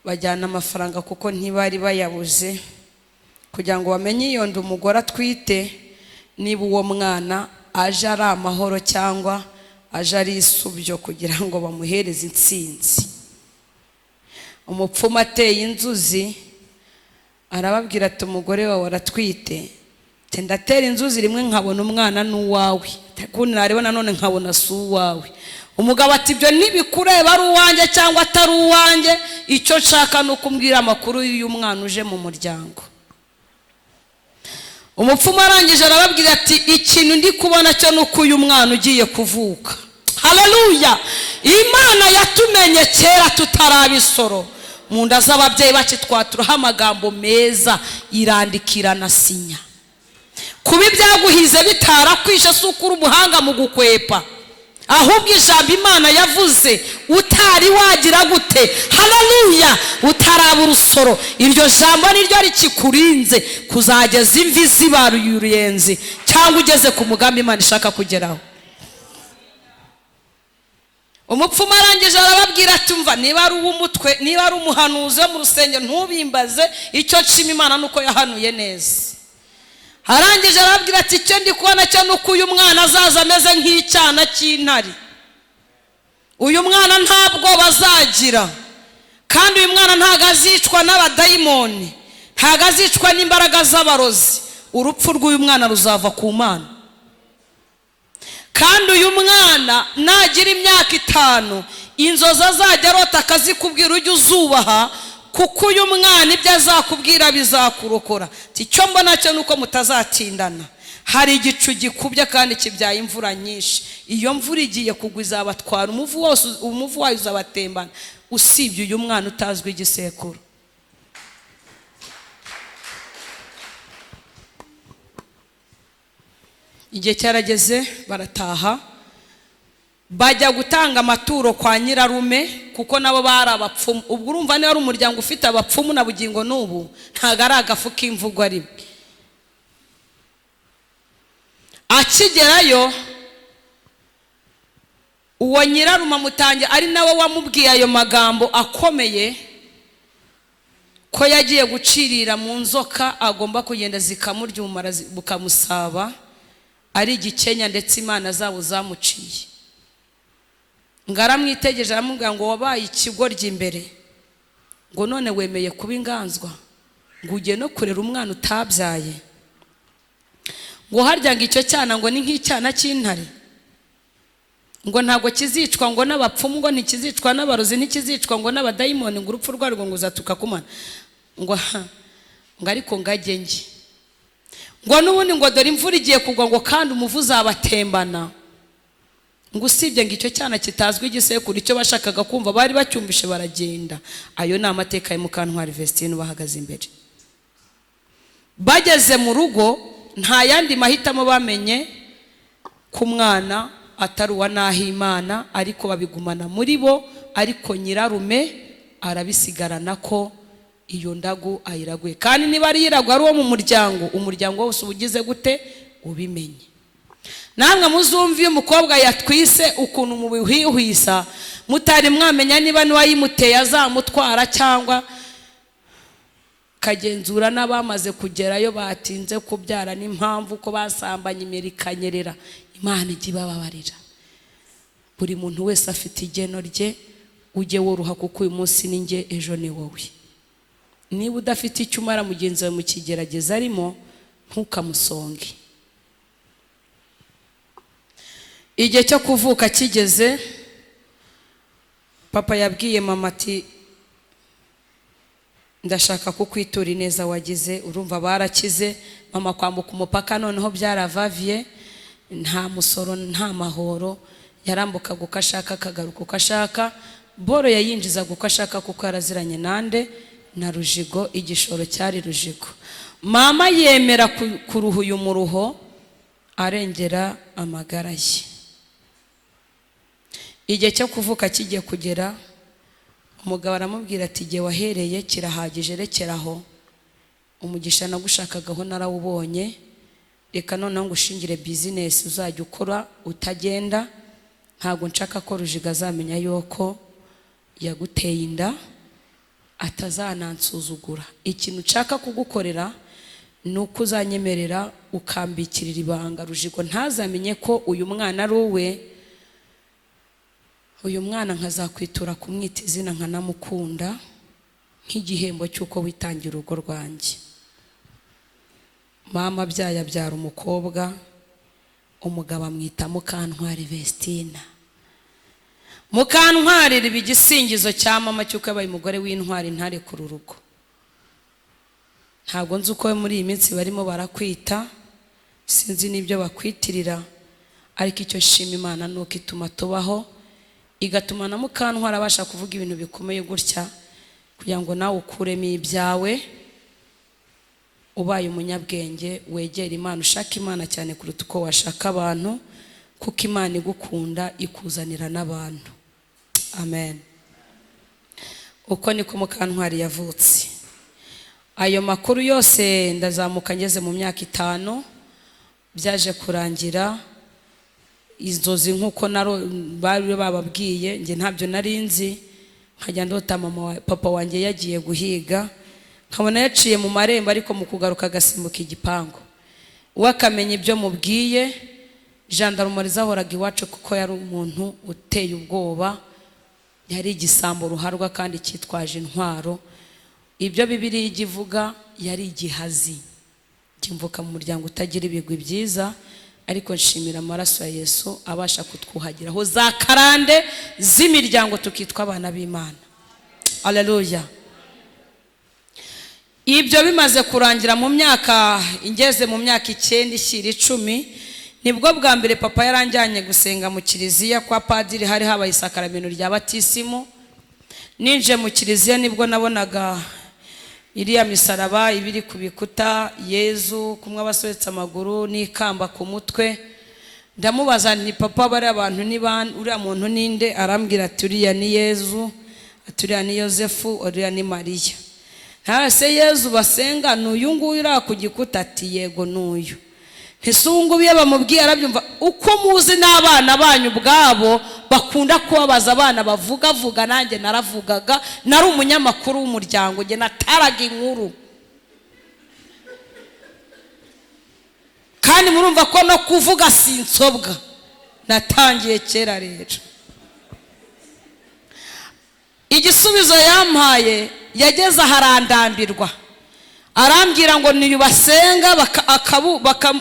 bajyana amafaranga kuko ntibari bayabuze, kugira ngo bamenye iyo nda umugore atwite, niba uwo mwana aje ari amahoro cyangwa aje ari isubyo, kugira ngo bamuhereze intsinzi. Umupfumu ateye inzuzi arababwira ati umugore wawe aratwite, ndatera inzuzi rimwe nkabona umwana n'uwawe, kundi nareba nanone nkabona si uwawe. Umugabo ati ibyo ntibikureba, ari uwanjye cyangwa atari uwanjye, icyo nshaka ni uko umbwira amakuru y'uyu mwana uje mu muryango. Umupfumu arangije arababwira ati ikintu ndi kubona cyo ni uko uyu mwana ugiye kuvuka. Haleluya! Imana yatumenye kera tutarabisoro mu nda z'ababyeyi bacu, twaturaho amagambo meza, irandikira na sinya. Kuba ibyaguhize bitarakwishe si uko uri umuhanga mu gukwepa, ahubwo ijambo Imana yavuze utari wagira gute, haleluya, utaraba urusoro, iryo jambo niryo rikikurinze kuzageza imvi zibaruye uruyenzi, cyangwa ugeze ku mugambi Imana ishaka kugeraho. Umupfumu arangije arababwira ati umva, niba ari uw'umutwe, niba ari umuhanuzi wo mu rusengero, ntubimbaze, icyo nshima Imana nuko yahanuye neza. Arangije arababwira ati icyo ndi kubona cyo nuko uyu mwana azaza ameze nk'icyana cy'intare. Uyu mwana ntabwo bazagira, kandi uyu mwana ntago azicwa n'abadayimoni, ntago azicwa n'imbaraga z'abarozi. Urupfu rw'uyu mwana ruzava ku Mana. Kandi uyu mwana nagira imyaka 5, inzozi azajya arota akazikubwira, ujye uzubaha, kuko uyu mwana ibyo azakubwira bizakurokora. Icyo mbona cyo nuko mutazatindana. Hari igicu gikubye kandi kibyaye imvura nyinshi, iyo mvura igiye kugwa izabatwara umuvu wose, umuvu wayo uzabatembana, usibye uyu mwana utazwi igisekuru. Igihe cyarageze barataha, bajya gutanga amaturo kwa nyirarume, kuko nabo bari abapfumu. Ubwo urumva niba ari umuryango ufite abapfumu na bugingo n'ubu, ntago ari agafu k'imvugo ari. Akigerayo uwo nyirarume amutange, ari nawe wamubwiye ayo magambo akomeye, ko yagiye gucirira mu nzoka agomba kugenda zikamurya umumara bukamusaba, ari igikenya ndetse Imana zabo zamuciye. Ngaramwitegereje aramubwira ngo wabaye ikigoryi imbere, ngo none wemeye kuba inganzwa, ngo ugiye no kurera umwana utabyaye, ngo harya ngo icyo cyana ngo ni nk'icyana cy'intare, ngo ntabwo kizicwa ngo n'abapfumu, ngo ntikizicwa n'abarozi, ntikizicwa ngo n'abadayimoni, ngo urupfu rwarwo ngo uzatuka kumana, ngo ngo ariko ngajye nge, ngo n'ubundi ngo dore imvura igiye kugwa, ngo kandi umuvu uzabatembana, ngo usibye ngo icyo cyana kitazwi igisekuru. Icyo bashakaga kumva bari bacyumvishe baragenda. Ayo ni amateka ya Mukantwari Vestine bahagaze imbere. Bageze mu rugo nta yandi mahitamo bamenye ku mwana atari uwa Nahimana, ariko babigumana muri bo, ariko nyirarume arabisigarana ko iyo ndagu ayiraguye. Kandi niba ari yiragwa ari uwo mu muryango, umuryango wose ubugize gute ubimenye. Namwe muzumva iyo umukobwa yatwise ukuntu mubihwihwisa, mutari mwamenya niba n'uwayimuteye azamutwara cyangwa kagenzura n'abamaze kugerayo batinze kubyara n'impamvu ko basambanye imirikanyerera. Imana ijye ibababarira. Buri muntu wese afite igeno rye, ujye woroha kuko uyu munsi ni njye, ejo ni wowe. Niba udafite icyo umara mugenzi wawe mu kigerageza arimo, ntukamusonge. Igihe cyo kuvuka kigeze, papa yabwiye mama ati ndashaka kukwitura ineza wagize. Urumva barakize, mama kwambuka umupaka noneho byaravaviye, nta musoro nta mahoro, yarambukaga uko ashaka akagaruka uko ashaka, boro yayinjizaga uko ashaka kuko yaraziranye nande na Rujigo, igishoro cyari Rujigo. Mama yemera kuruha uyu muruho arengera amagara ye. Igihe cyo kuvuka kigiye kugera, Umugabo aramubwira ati igihe wahereye kirahagije, rekeraho, umugisha nagushakagaho narawubonye, reka noneho ngushingire bizinesi uzajya ukora utagenda, ntabwo nshaka ko Rujiga azamenya yuko yaguteye inda, atazanansuzugura. Ikintu nshaka kugukorera ni uko uzanyemerera ukambikirira ibanga, Rujigo ntazamenye ko uyu mwana ari uwe, uyu mwana nkazakwitura kumwita izina nkanamukunda nk'igihembo cy'uko witangira urugo rwanjye. Mama abyaye abyara umukobwa, umugabo amwita Mukantwari Vestina. Mukantwari riba igisingizo cya mama cy'uko yabaye umugore w'intwari ntarekure urugo. Ntabwo nzi uko muri iyi minsi barimo barakwita, sinzi n'ibyo bakwitirira, ariko icyo nshima Imana ni uko ituma tubaho, igatuma na Mukantwari abasha kuvuga ibintu bikomeye gutya, kugira ngo nawe ukuremo ibyawe, ubaye umunyabwenge, wegera Imana, ushaka Imana cyane kuruta uko washaka abantu, kuko Imana igukunda ikuzanira n'abantu. Amen. Uko niko Mukantwari yavutse. Ayo makuru yose ndazamuka ngeze mu myaka 5, byaje kurangira inzozi nk'uko bari bababwiye, njye ntabyo nari nzi, nkajya ndota mama papa wanjye yagiye guhiga, nkabona yaciye mu marembo ariko mu kugaruka agasimbuka igipangu, we akamenya ibyo mubwiye. Gendarmerie zahoraga iwacu kuko yari umuntu uteye ubwoba, yari igisambo ruharwa kandi cyitwaje intwaro. Ibyo Bibiliya ijya ivuga yari igihazi. Kimvuka mu muryango utagira ibigwi byiza, ariko nshimira amaraso ya Yesu abasha kutwuhagiraho za karande z'imiryango tukitwa abana b'Imana. Haleluya. Ibyo bimaze kurangira mu myaka ingeze mu myaka 9 ishyira 10, nibwo bwa mbere papa yaranjyanye gusenga mu kiliziya kwa padiri, hari habaye isakaramento rya batisimu. Ninje mu kiliziya nibwo nabonaga iriya misaraba ibiri ku bikuta, Yezu kumwe abasohetse amaguru n'ikamba ku mutwe. Ndamubaza nti papa bari abantu ni uriya muntu ninde? Arambwira ati uriya ni Yezu, ati uriya ni Yosefu, uriya ni Mariya. Ntase Yezu basenga ni uyu nguyu uri ku gikuta? Ati yego n'uyu. Ntisungu iyo bamubwiye arabyumva. Uko muzi n'abana banyu ubwabo bakunda kubabaza abana bavuga vuga, nanjye naravugaga, nari umunyamakuru w'umuryango, njye nataraga inkuru. Kandi murumva ko no kuvuga sinsobwa, natangiye kera. Rero igisubizo yampaye yageze aharandambirwa, arambwira ngo niyubasenga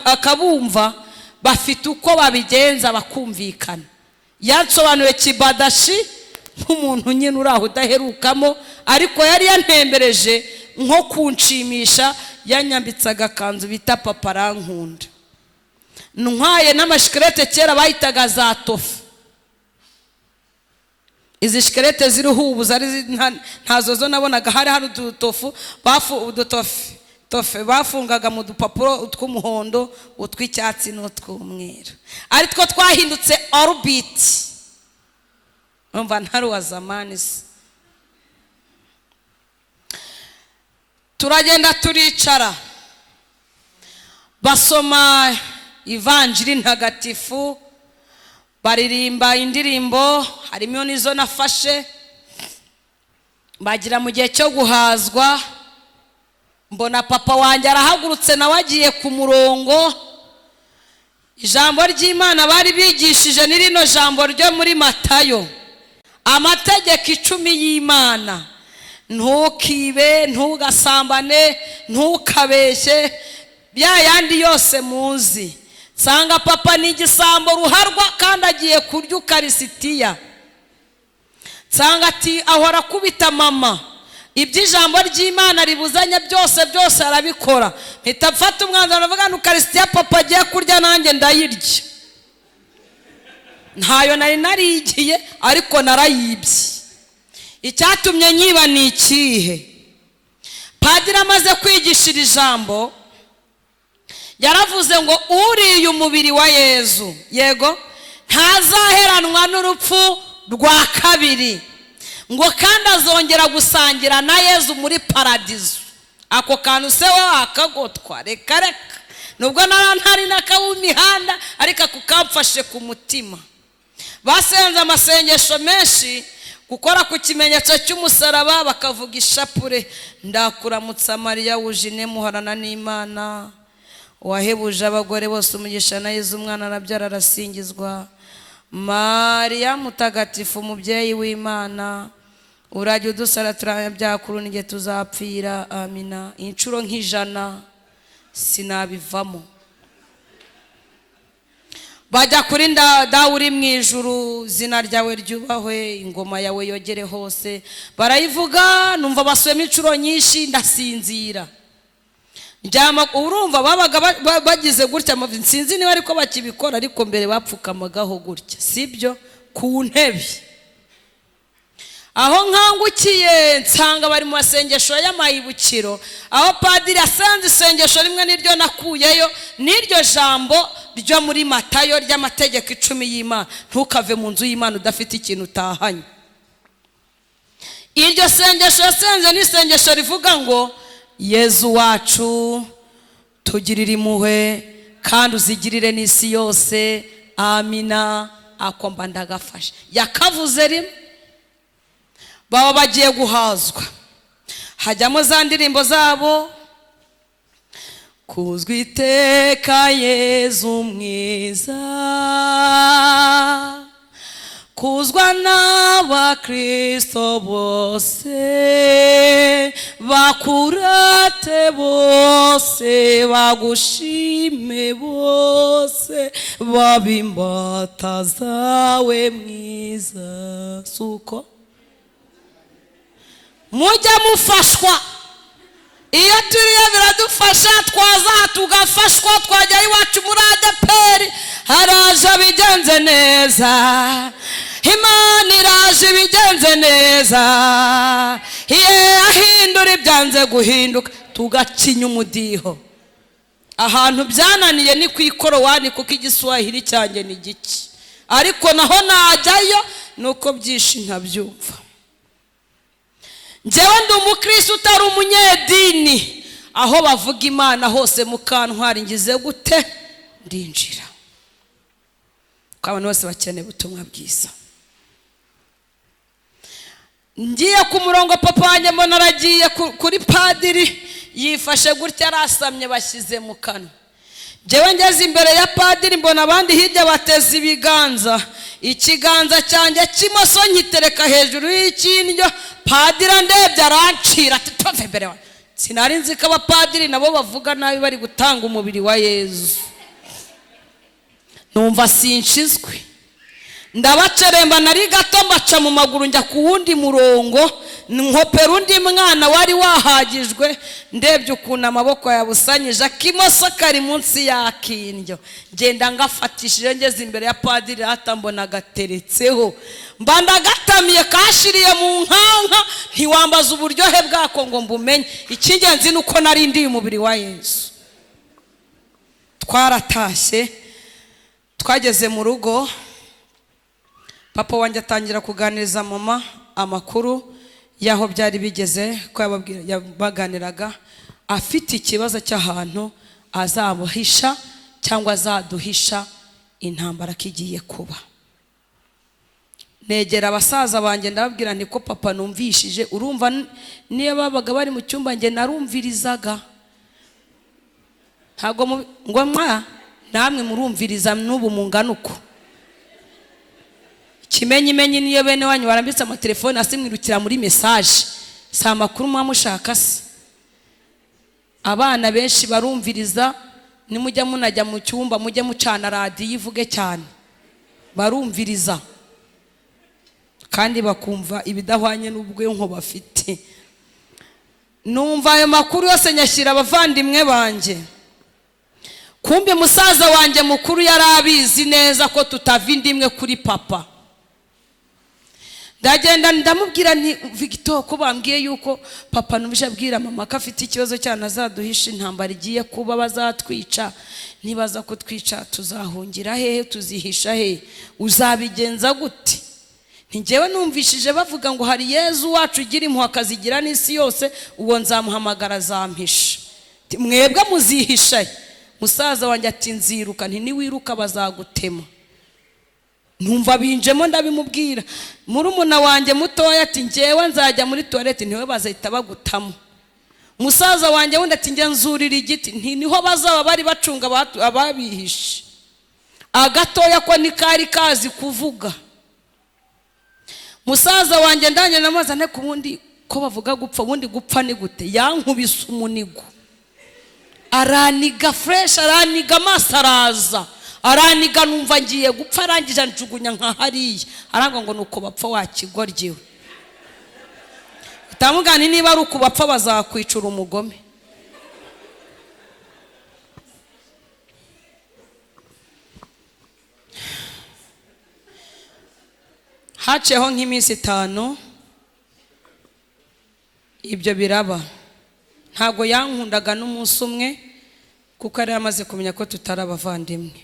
akabumva bafite uko babigenza bakumvikana. Yansobanuye kibadashi nk'umuntu nyine uri aho udaherukamo, ariko yari yantembereje nko kunshimisha, yanyambitse agakanzu bita papa arankunda. Ntwaye n'amashikarete kera bahitaga za tofu, izi shikarete ziriho ubu zari ntazo zo nabonaga, hari hari udutofu udutofe bafungaga mu dupapuro utw'umuhondo, utw'icyatsi n'utw'umweru, aritwo twahindutse orbit. Umva ntari wa zamani se. Turagenda turicara, basoma ivanjiri ntagatifu, baririmba indirimbo, harimo nizo nafashe, bagira mu gihe cyo guhazwa. Mbona papa wanjye arahagurutse nawe agiye ku murongo. Ijambo ry'Imana bari bigishije ni rino jambo ryo muri Matayo, amategeko 10 y'Imana: ntukibe, ntugasambane, ntukabeshye, bya yandi yose muzi. Nsanga papa ni igisambo ruharwa kandi agiye kurya ukarisitiya. Nsanga ati ahora akubita mama, iby'ijambo ry'Imana ribuzanya byose byose arabikora. Mpita mfata umwanzuro ndavuga nti ukarisitiya papa agiye kurya nanjye ndayirya. Ntayo nari narigiye ariko narayibye. Icyatumye nyiba ni ikihe? Padiri amaze kwigishira ijambo yaravuze ngo uriye umubiri wa Yezu, yego, ntazaheranwa n'urupfu rwa kabiri. Ngo kandi azongera gusangira na Yezu muri paradizo. Ako kantu se wakagotwa? Reka reka, nubwo ntari n'akab'imihanda, ariko ako kamfashe ku mutima. Basenze amasengesho menshi, gukora ku kimenyetso cy'umusaraba, bakavuga ishapure: "Ndakuramutsa Mariya wuje inema, uhorana n'Imana, wahebuje abagore bose umugisha, na Yezu umwana arabyara arasingizwa. Mariya mutagatifu, umubyeyi w'Imana, urajya udusara turabyaha n'igihe tuzapfira, amina." Inshuro nk'100 sinabivamo. Bajya kuri "Dawe uri mu ijuru, izina ryawe ryubahwe, ingoma yawe yogere hose." Barayivuga, numva basubiyemo inshuro nyinshi, ndasinzira, ndyama. Urumva babaga bagize gutya, sinzi niba ariko bakibikora, ariko mbere bapfukamagaho gutya, sibyo, ku ntebe. Aho nkangukiye nsanga bari mu masengesho y'amayibukiro, aho padiri asanze isengesho rimwe niryo nakuyeyo, n'iryo jambo ryo muri Matayo ry'amategeko 10 y'Imana: "Ntukave mu nzu y'Imana udafite ikintu utahanye." Iryo sengesho yasenze ni isengesho rivuga ngo: "Yezu wacu, tugirire impuhwe kandi uzigirire n'isi yose, amina." Ako mba ndagafashe. Yakavuze rimwe, baba bagiye guhazwa, hajyamo za ndirimbo zabo: "Kuzwa iteka Yezu mwiza, kuzwa n'abakristo bose, bakurate bose, bagushime bose, babimbata zawe mwiza." Suko mujya mufashwa. Iyo turiyo biradufasha, twaza tugafashwa, twajya iwacu muri ADEPR, haraje bigenze neza, Imana iraje ibigenze neza, ye ahindura ibyanze guhinduka, tugacinya umudiho. Ahantu byananiye ni ku ikorowani, kuko igiswahili cyanjye ni gike, ariko naho najyayo nuko byinshi ntabyumva. Njyewe ndi umukristo utari umunyedini. Aho bavuga Imana hose, mukantwara ngize gute, ndinjira, kuko abantu bose bakeneye ubutumwa bwiza. Ngiye ku murongo, papa wanjye mbona aragiye kuri padiri, yifashe gutya, arasamye, bashyize mu kanwa. Njyewe ngeze imbere ya padiri, mbona abandi hirya bateze ibiganza, ikiganza cyanjye cy'imoso nkitereka hejuru y'ikindyo. Padiri andebye arancira ati: "Tuve imbere wawe." Sinari nzi ko abapadiri nabo bavuga nabi bari gutanga umubiri wa Yezu. Numva sinshizwe, ndabaceremba nari gato, mbaca mu maguru, njya ku wundi murongo, nkopera undi mwana wari wahagijwe. Ndebye ukuntu amaboko yabusanyije, akimoso kari munsi y'akindyo, ngenda ngafatishije. Ngeze imbere ya padiri, mbona agateretseho, mba ndagatamiye, kashiriye mu nkanka. Ntiwambaza uburyohe bwako ngo mbumenye. Icy'ingenzi ni uko narindiye umubiri wa Yesu. Twaratashye, twageze mu rugo, papa wanjye atangira kuganiriza mama amakuru y'aho byari bigeze, ko yabaganiraga afite ikibazo cy'ahantu azamuhisha cyangwa azaduhisha intambara ko igiye kuba. Negera abasaza banjye, ndababwira nti: "Ko papa numvishije, urumva niyo babaga bari mu cyumba njye narumvirizaga." Ntabwo ngo mwa namwe murumviriza n'ubu mungana uko. Ikimenyimenyi niyo bene wanyu barambitse amatelefone hasi, mwirukira muri message, si amakuru muba mushaka se? Abana benshi barumviriza. Nimujya munajya mu cyumba, mujye mucana radiyo ivuge cyane. Barumviriza kandi bakumva ibidahwanye n'ubwonko bafite. Numva ayo makuru yose, nyashyira abavandimwe banjye. Kumbe musaza wanjye mukuru yari abizi neza ko tutava inda imwe kuri papa. Ndagenda ndamubwira nti: "Victor, ko bambwiye yuko papa numvise abwira mama ko afite ikibazo cyane, azaduhisha intambara igiye kuba, bazatwica, nibaza kutwica tuzahungira hehe, tuzihisha hehe, uzabigenza gute?" Njyewe numvishije bavuga ngo hari Yezu wacu ugira impuhwe akazigira n'isi yose, uwo nzamuhamagara azampisha. Mwebwe muzihisha. Musaza wanjye ati nziruka. Nti niwiruka bazagutema. Numva binjemo ndabimubwira. Murumuna wanjye mutoya ati njyewe nzajya muri toilette, ntiwe bazahita bagutamo. Musaza wanjye wundi ati njye nzurira igiti, nti niho bazaba bari bacunga ababihishe. Agatoya ko ntikari kazi kuvuga. Musaza wanjye ndanye namaze ane ku wundi ko bavuga gupfa, ubundi gupfa ni gute? Yankubise umunigo, araniga fresh, araniga amaso araza, araniga numva ngiye gupfa, arangije anjugunya nka hariya, aranga ngo nuko bapfa wakigoryiwe. Utamugani niba ari uku bapfa bazakwicura umugome. Haciyeho nk'iminsi 5 ibyo biraba. Ntago yankundaga n'umunsi umwe kuko yari amaze kumenya ko tutari abavandimwe.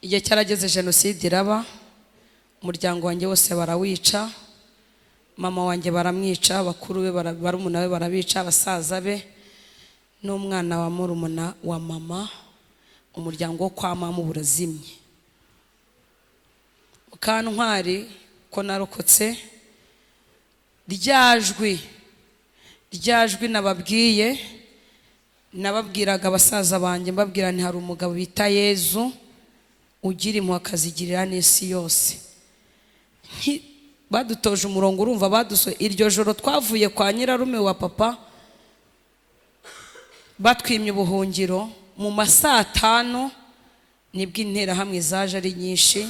Igihe cyarageze jenoside iraba, umuryango wanjye wose barawica, mama wanjye baramwica, bakuru be barumuna be barabica, abasaza be n'umwana wa murumuna wa mama, umuryango wo kwa mama uburazimye. Mukantwari ko narokotse, ryajwi nababwiye, nababwiraga abasaza banjye mbabwira nti hari umugabo bita Yezu ugira impuhwe akazigirira n'isi yose. Badutoje umurongo, urumva badusoye. Iryo joro twavuye kwa nyirarume wa papa batwimye ubuhungiro mu masaa 5, nibwo interahamwe zaje ari nyinshi,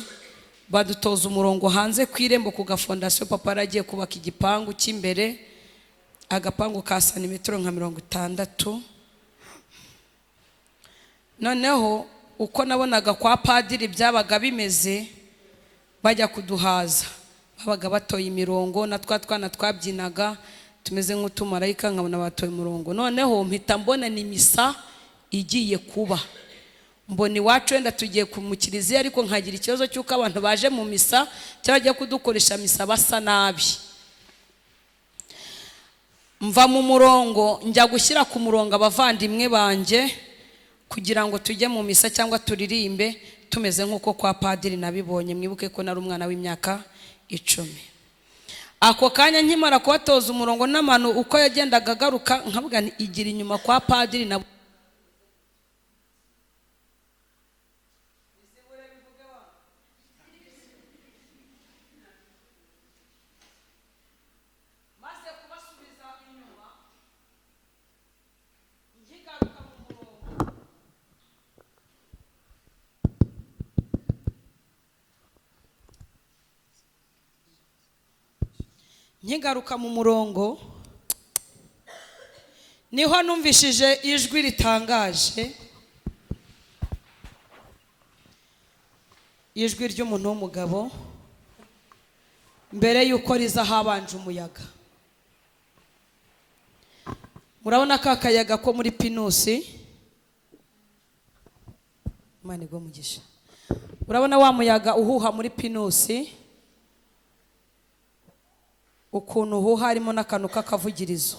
badutoza umurongo hanze ku irembo ku gafondasiyo. Papa yaragiye kubaka igipangu cy'imbere, agapangu ka santimetero nka 60. Noneho uko nabonaga kwa padiri byabaga bimeze, bajya kuduhaza babaga batoye imirongo, na twa twana twabyinaga tumeze nk'utumarayika, nkabona batoye umurongo. Noneho mpita mbona ni misa igiye kuba, mbona iwacu wenda tugiye mu kiliziya, ariko nkagira ikibazo cy'uko abantu baje mu misa cyangwa bagiye kudukoresha misa basa nabi. Mva mu murongo njya gushyira ku murongo abavandimwe banjye kugira ngo tujye mu misa cyangwa turirimbe tumeze nk'uko kwa padiri nabibonye. Mwibuke ko nari umwana w'imyaka 10. Ako kanya nkimara kubatoza umurongo n'amano uko yagendaga agaruka, nkavuga nti igira inyuma kwa padiri na nkigaruka mu murongo, niho numvishije ijwi ritangaje, ijwi ry'umuntu w'umugabo. Mbere yuko riza habanje umuyaga. Murabona ka kayaga ko muri pinusi, Imana igwe umugisha. Urabona wa muyaga uhuha muri pinusi, ukuntu uhuha harimo n'akantu k'akavugirizo.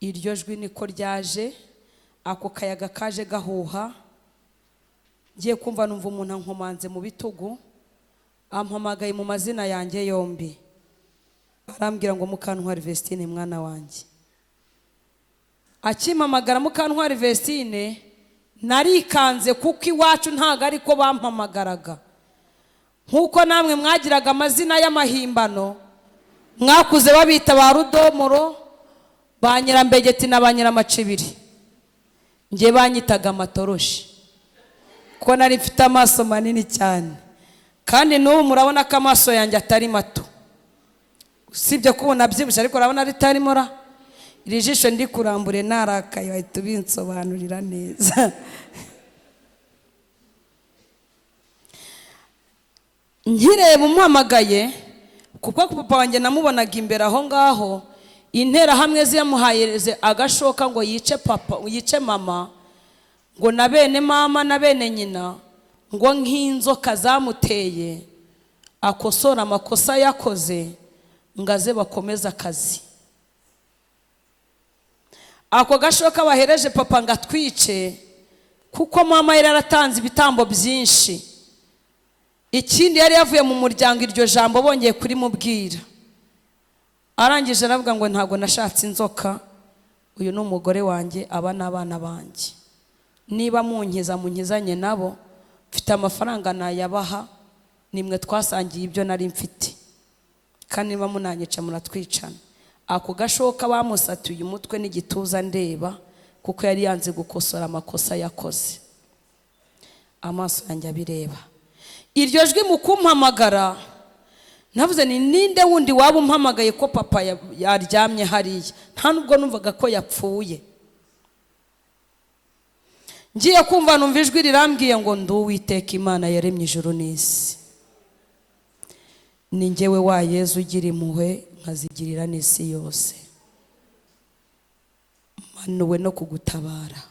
Iryo jwi niko ryaje, ako kayaga kaje gahuha. Ngiye kumva numva umuntu ankomanze mu bitugu, ampamagaye mu mazina yanjye yombi, arambwira ngo Mukantwari Vestine mwana wanjye. Akimpamagara Mukantwari Vestine, narikanze kuko iwacu ntago ariko bampamagaraga. Nkuko namwe mwagiraga amazina y'amahimbano, mwakuze babita ba Rudomoro, ba Nyirambegeti na ba Nyiramacibiri. Nge banyitaga amatoroshi kuko nari mfite amaso manini cyane, kandi n'ubu murabona ko amaso yanjye atari mato, usibye kubona byibushye ariko urabona ritarimo ra. Iri jisho ndi kurambure narakaye, bahita ubinsobanurira neza. Nkireba umuhamagaye, kuko papa wanjye namubonaga imbere aho ngaho, interahamwe ziyamuhaye agashoka ngo yice papa, yice mama, ngo na bene mama na bene nyina, ngo nk'inzoka zamuteye Akosora amakosa yakoze ngo aze bakomeze akazi. Ako gashoka bahereje papa ngo atwice, kuko mama yari yaratanze ibitambo byinshi. Ikindi yari yavuye mu muryango, iryo jambo bongeye kurimubwira. Arangije aravuga ngo ntabwo nashatse inzoka, uyu ni umugore wanjye, aba n'abana banjye. Niba munkiza munkizanye nabo, mfite amafaranga nayabaha, nimwe twasangiye ibyo nari mfite. Kandi niba munanyica muratwicana. Ako gashoka bamusatuye umutwe n'igituza ndeba, kuko yari yanze gukosora amakosa yakoze. Amaso yanjye abireba. Iryo jwi mu kumpamagara, navuze ni ninde wundi waba umpamagaye ko papa yaryamye hariya? Nta nubwo numvaga ko yapfuye. Ngiye kumva numva ijwi rirambwiye ngo ndi Uwiteka Imana yaremye ijuru n'isi. Ni njyewe wa Yezu ugira impuhwe nkazigirira n'isi yose. Manuwe no kugutabara.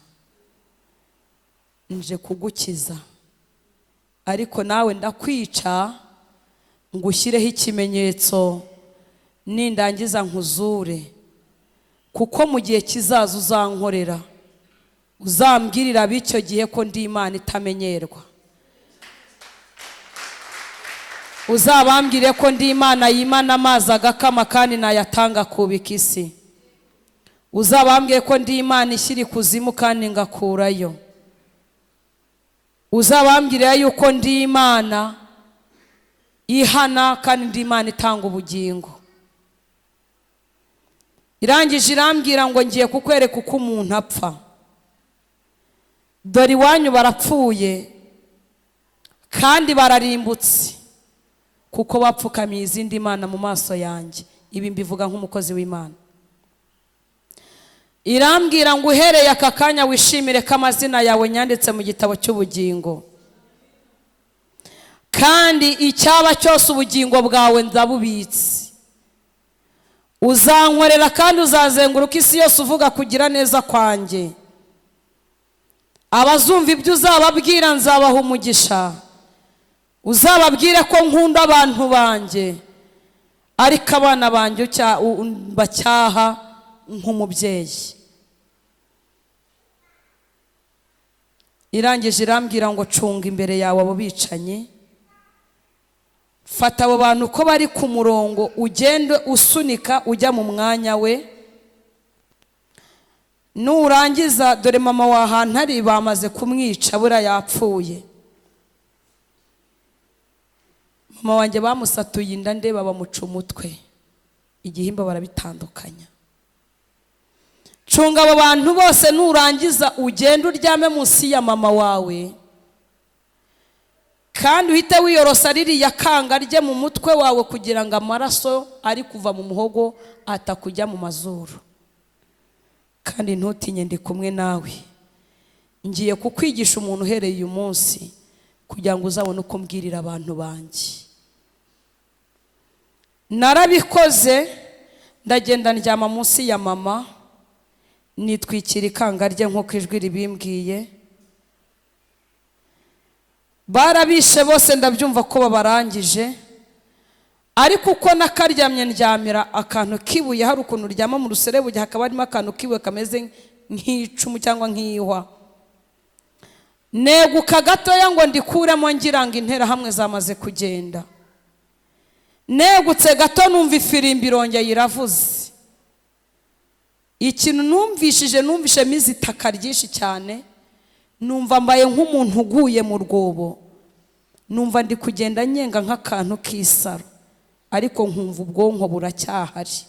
Nje kugukiza. Ariko nawe ndakwica ngushyireho ikimenyetso, nindangiza nkuzure, kuko mu gihe kizaza uzankorera, uzambwirira b'icyo gihe ko ndi Imana itamenyerwa. Uzabambwire ko ndi Imana yimana amazi agakama kandi nayatanga kubika isi. Uzabambwire ko ndi Imana ishyira ikuzimu kandi ngakurayo. Uzabambwire yuko ndi Imana ihana kandi ndi Imana itanga ubugingo. Irangije irambwira ngo ngiye kukwereka uko umuntu apfa. Dore iwanyu barapfuye kandi bararimbutse, kuko bapfukamiye izindi mana mu maso yanjye. Ibi mbivuga nk'umukozi w'Imana. Irambwira ngo uhereye aka kanya wishimire ko amazina yawe nyanditse mu gitabo cy'ubugingo, kandi icyaba cyose ubugingo bwawe ndabubitse. Uzankorera kandi uzazenguruka isi yose uvuga kugira neza kwanjye. Abazumva ibyo uzababwira nzabaha umugisha. Uzababwire ko nkunda abantu banjye, ariko abana banjye bacyaha nk'umubyeyi. Irangije irambwira ngo cunga imbere yawe abo bicanyi, fata abo bantu ko bari ku murongo, ugende usunika ujya mu mwanya we. Nurangiza, dore mama wa ahantu ari bamaze kumwica, buriya yapfuye. Mama wanjye bamusatuye inda ndeba bamuca umutwe, igihimba barabitandukanya. Cunga abo bantu bose, nurangiza ugende uryame munsi ya mama wawe, kandi uhite wiyorosa ririya kanga rye mu mutwe wawe, kugira ngo amaraso ari kuva mu muhogo atakujya mu mazuru. Kandi ntutinye, ndi kumwe nawe. Ngiye kukwigisha umuntu uhereye uyu munsi, kugira ngo uzabone uko mbwirira abantu banjye. Narabikoze, ndagenda ndyama munsi ya mama, nitwikira ikanga rye nk'uko ijwi ribimbwiye. Barabishe bose, ndabyumva ko babarangije. Ariko uko nakaryamye ndyamira akantu kibuye, hari ukuntu uryama mu ruserebuge hakaba harimo akantu kibuye kameze nk'icumu cyangwa nk'ihwa. Neguka gatoya ngo ndikuremo, ngira ngo interahamwe zamaze kugenda. Negutse gato numva ifirimbi irongeye iravuze. Ikintu numvishije, numvishemo izitaka ryinshi cyane, numva mbaye nk'umuntu uguye mu rwobo. Numva ndi kugenda nyenga nk'akantu k'isaro, ariko nkumva ubwonko buracyahari.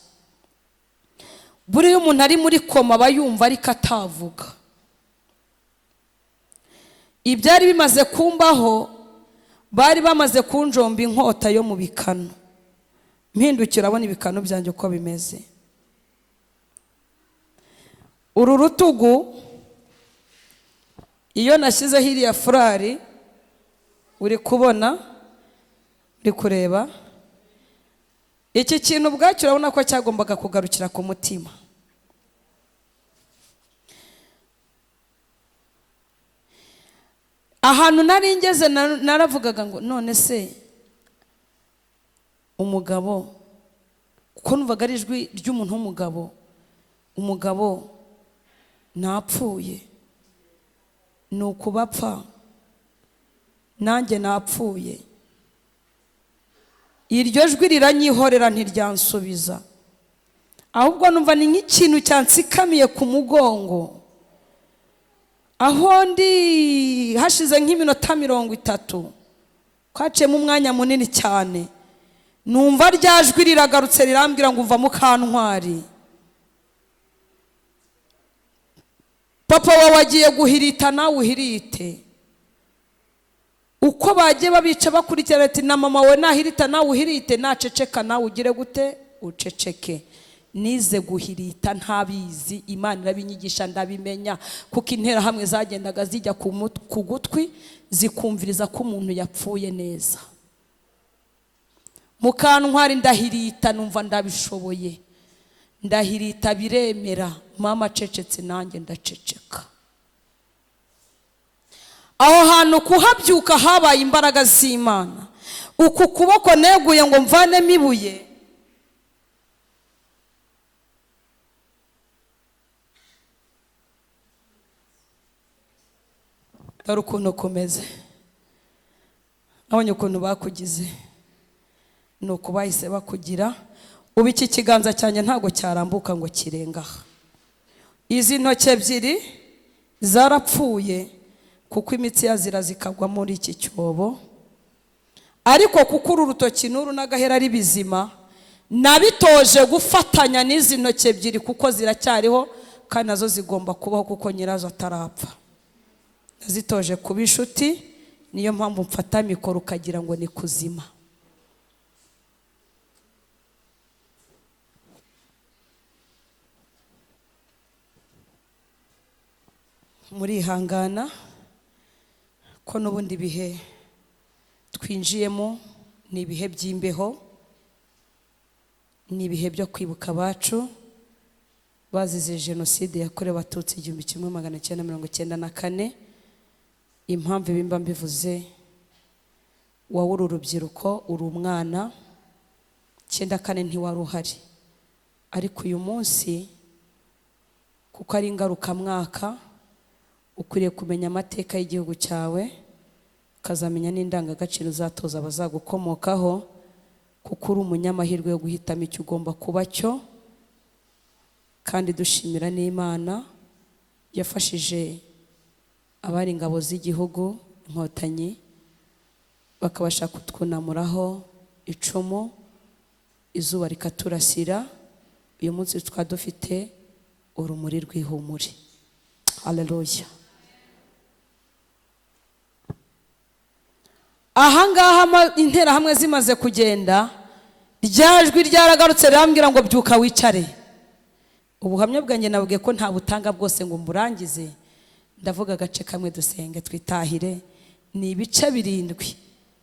Buriya umuntu ari muri koma aba yumva ariko atavuga. Ibyari bimaze kumbaho, bari bamaze kunjomba inkota yo mu bikano. Mpindukira abona ibikano byanjye uko bimeze. Uru rutugu iyo nashyizeho iriya furari uri kubona, uri kureba iki kintu ubwacyo, urabona ko cyagombaga kugarukira ku mutima. Ahantu nari ngeze naravugaga ngo none se Umugabo, kuko numvaga ari ijwi ry'umuntu w'umugabo, umugabo napfuye, ni ukubapfa nanjye napfuye. Iryo jwi riranyihorera ntiryansubiza, ahubwo numva ni nk'ikintu cyansikamiye ku mugongo. Aho ndi hashize nk'iminota 30, twaciyemo umwanya munini cyane, numva rya jwi riragarutse rirambwira ngo umva Mukantwari, papa wawe agiye guhirita nawe uhirite. Uko bagiye babica bakurikirana ati na mama we nahirita nawe uhirite, naceceka nawe ugire gute uceceke. Nize guhirita ntabizi, Imana irabinyigisha ndabimenya, kuko interahamwe zagendaga zijya ku gutwi zikumviriza ko umuntu yapfuye neza. Mukantwari ndahirita numva ndabishoboye, ndahirita biremera, mama acecetse nanjye ndaceceka. Aho hantu kuhabyuka habaye imbaraga z'Imana. Uku kuboko neguye ngo mvanemo ibuye, dore ukuntu kumeze, nabonye ukuntu bakugize, ni uku bahise bakugira. Ubu iki kiganza cyanjye ntabwo cyarambuka ngo kirengaha. Izi ntoki ebyiri zarapfuye kuko imitsi yazira zikagwa muri iki cyobo, ariko kuko uru rutoki n'uru n'agahera ari bizima, nabitoje gufatanya n'izi ntoki ebyiri kuko ziracyariho kandi nazo zigomba kubaho kuko nyirazo atarapfa. Nazitoje kuba inshuti, niyo mpamvu mfata mikoro ukagira ngo ni kuzima. Murihangana ko n'ubundi bihe twinjiyemo ni ibihe by'imbeho, ni ibihe byo kwibuka abacu bazize jenoside yakorewe Abatutsi 1994. Impamvu ibimba mbivuze, wowe uri urubyiruko, uri umwana, 94 ntiwari uhari, ariko uyu munsi kuko ari ingarukamwaka ukwiriye kumenya amateka y'igihugu cyawe, ukazamenya n'indangagaciro uzatoza abazagukomokaho, kuko uri umunyamahirwe yo guhitamo icyo ugomba kuba cyo. Kandi dushimira n'Imana yafashije abari ingabo z'igihugu Inkotanyi bakabasha kutwunamuraho icumu, izuba rikaturasira. Uyu munsi tukaba dufite urumuri rw'ihumure. Haleluya. Ahangaha interahamwe zimaze kugenda, rya jwi ryaragarutse rirambwira ngo byuka wicare. Ubuhamya bwanjye nabwiye ko nta butanga bwose ngo mburangize, ndavuga agace kamwe dusenge twitahire. Ni ibice 7